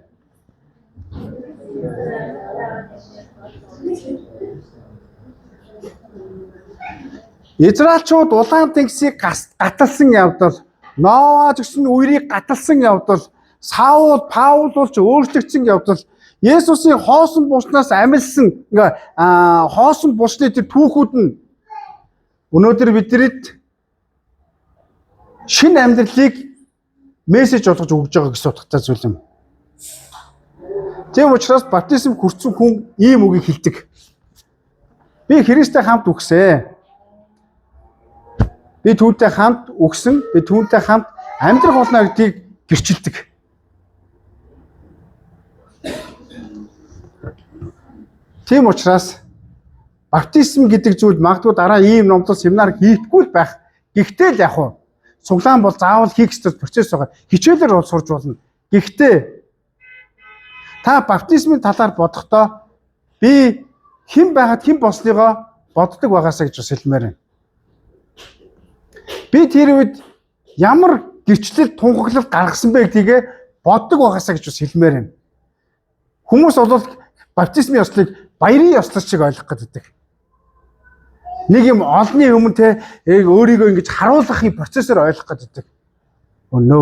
Израильчууд улаан тэнгисийг гаталсан явдал, Ноа гэсэн үерийг гаталсан явдал, Саул, Паул болж өөрчлөгдсөн явдал, Есүсийн хоосон булшнаас амилсан хоосон булшны тэр түүхүүд нь өнөөдөр бидэнд шинэ амьдралыг мессеж болгож өгж байгаа гэсэн утгатай зүйл юм. Тийм учраас баптизм хүртсэн хүн ийм үгийг хэлдэг. Би Христтэй хамт үхсэн. Би түүнтэй хамт үхсэн, би түүнтэй хамт амьдрах болно гэдгийг гэрчилдэг. Тийм учраас баптизм гэдэг зүйл магадгүй дараа ийм номлол семинар хийхгүй л байх. Гэхдээ л яг уу цуглаан бол заавал хийх ёстой процесс байгаа. Хичээлээр бол сурж болно. Гэхдээ Та баптизмын талаар бодохдоо би хэн байхад хэн болсныгоо боддог байгаасаа гэж бас хэлмээр байна. Би тэр үед ямар гэрчлэл, тунхаглал гаргасан бэ гэдгийг боддог байгаасаа гэж бас хэлмээр байна. Хүмүүс бол баптизмын ёслолыг баярын ёслол шиг ойлгох гэдэг. Нэг юм олонний өмнө те өөрийгөө ингэж харуулах юм процессор ойлгох гэдэг. Oh no.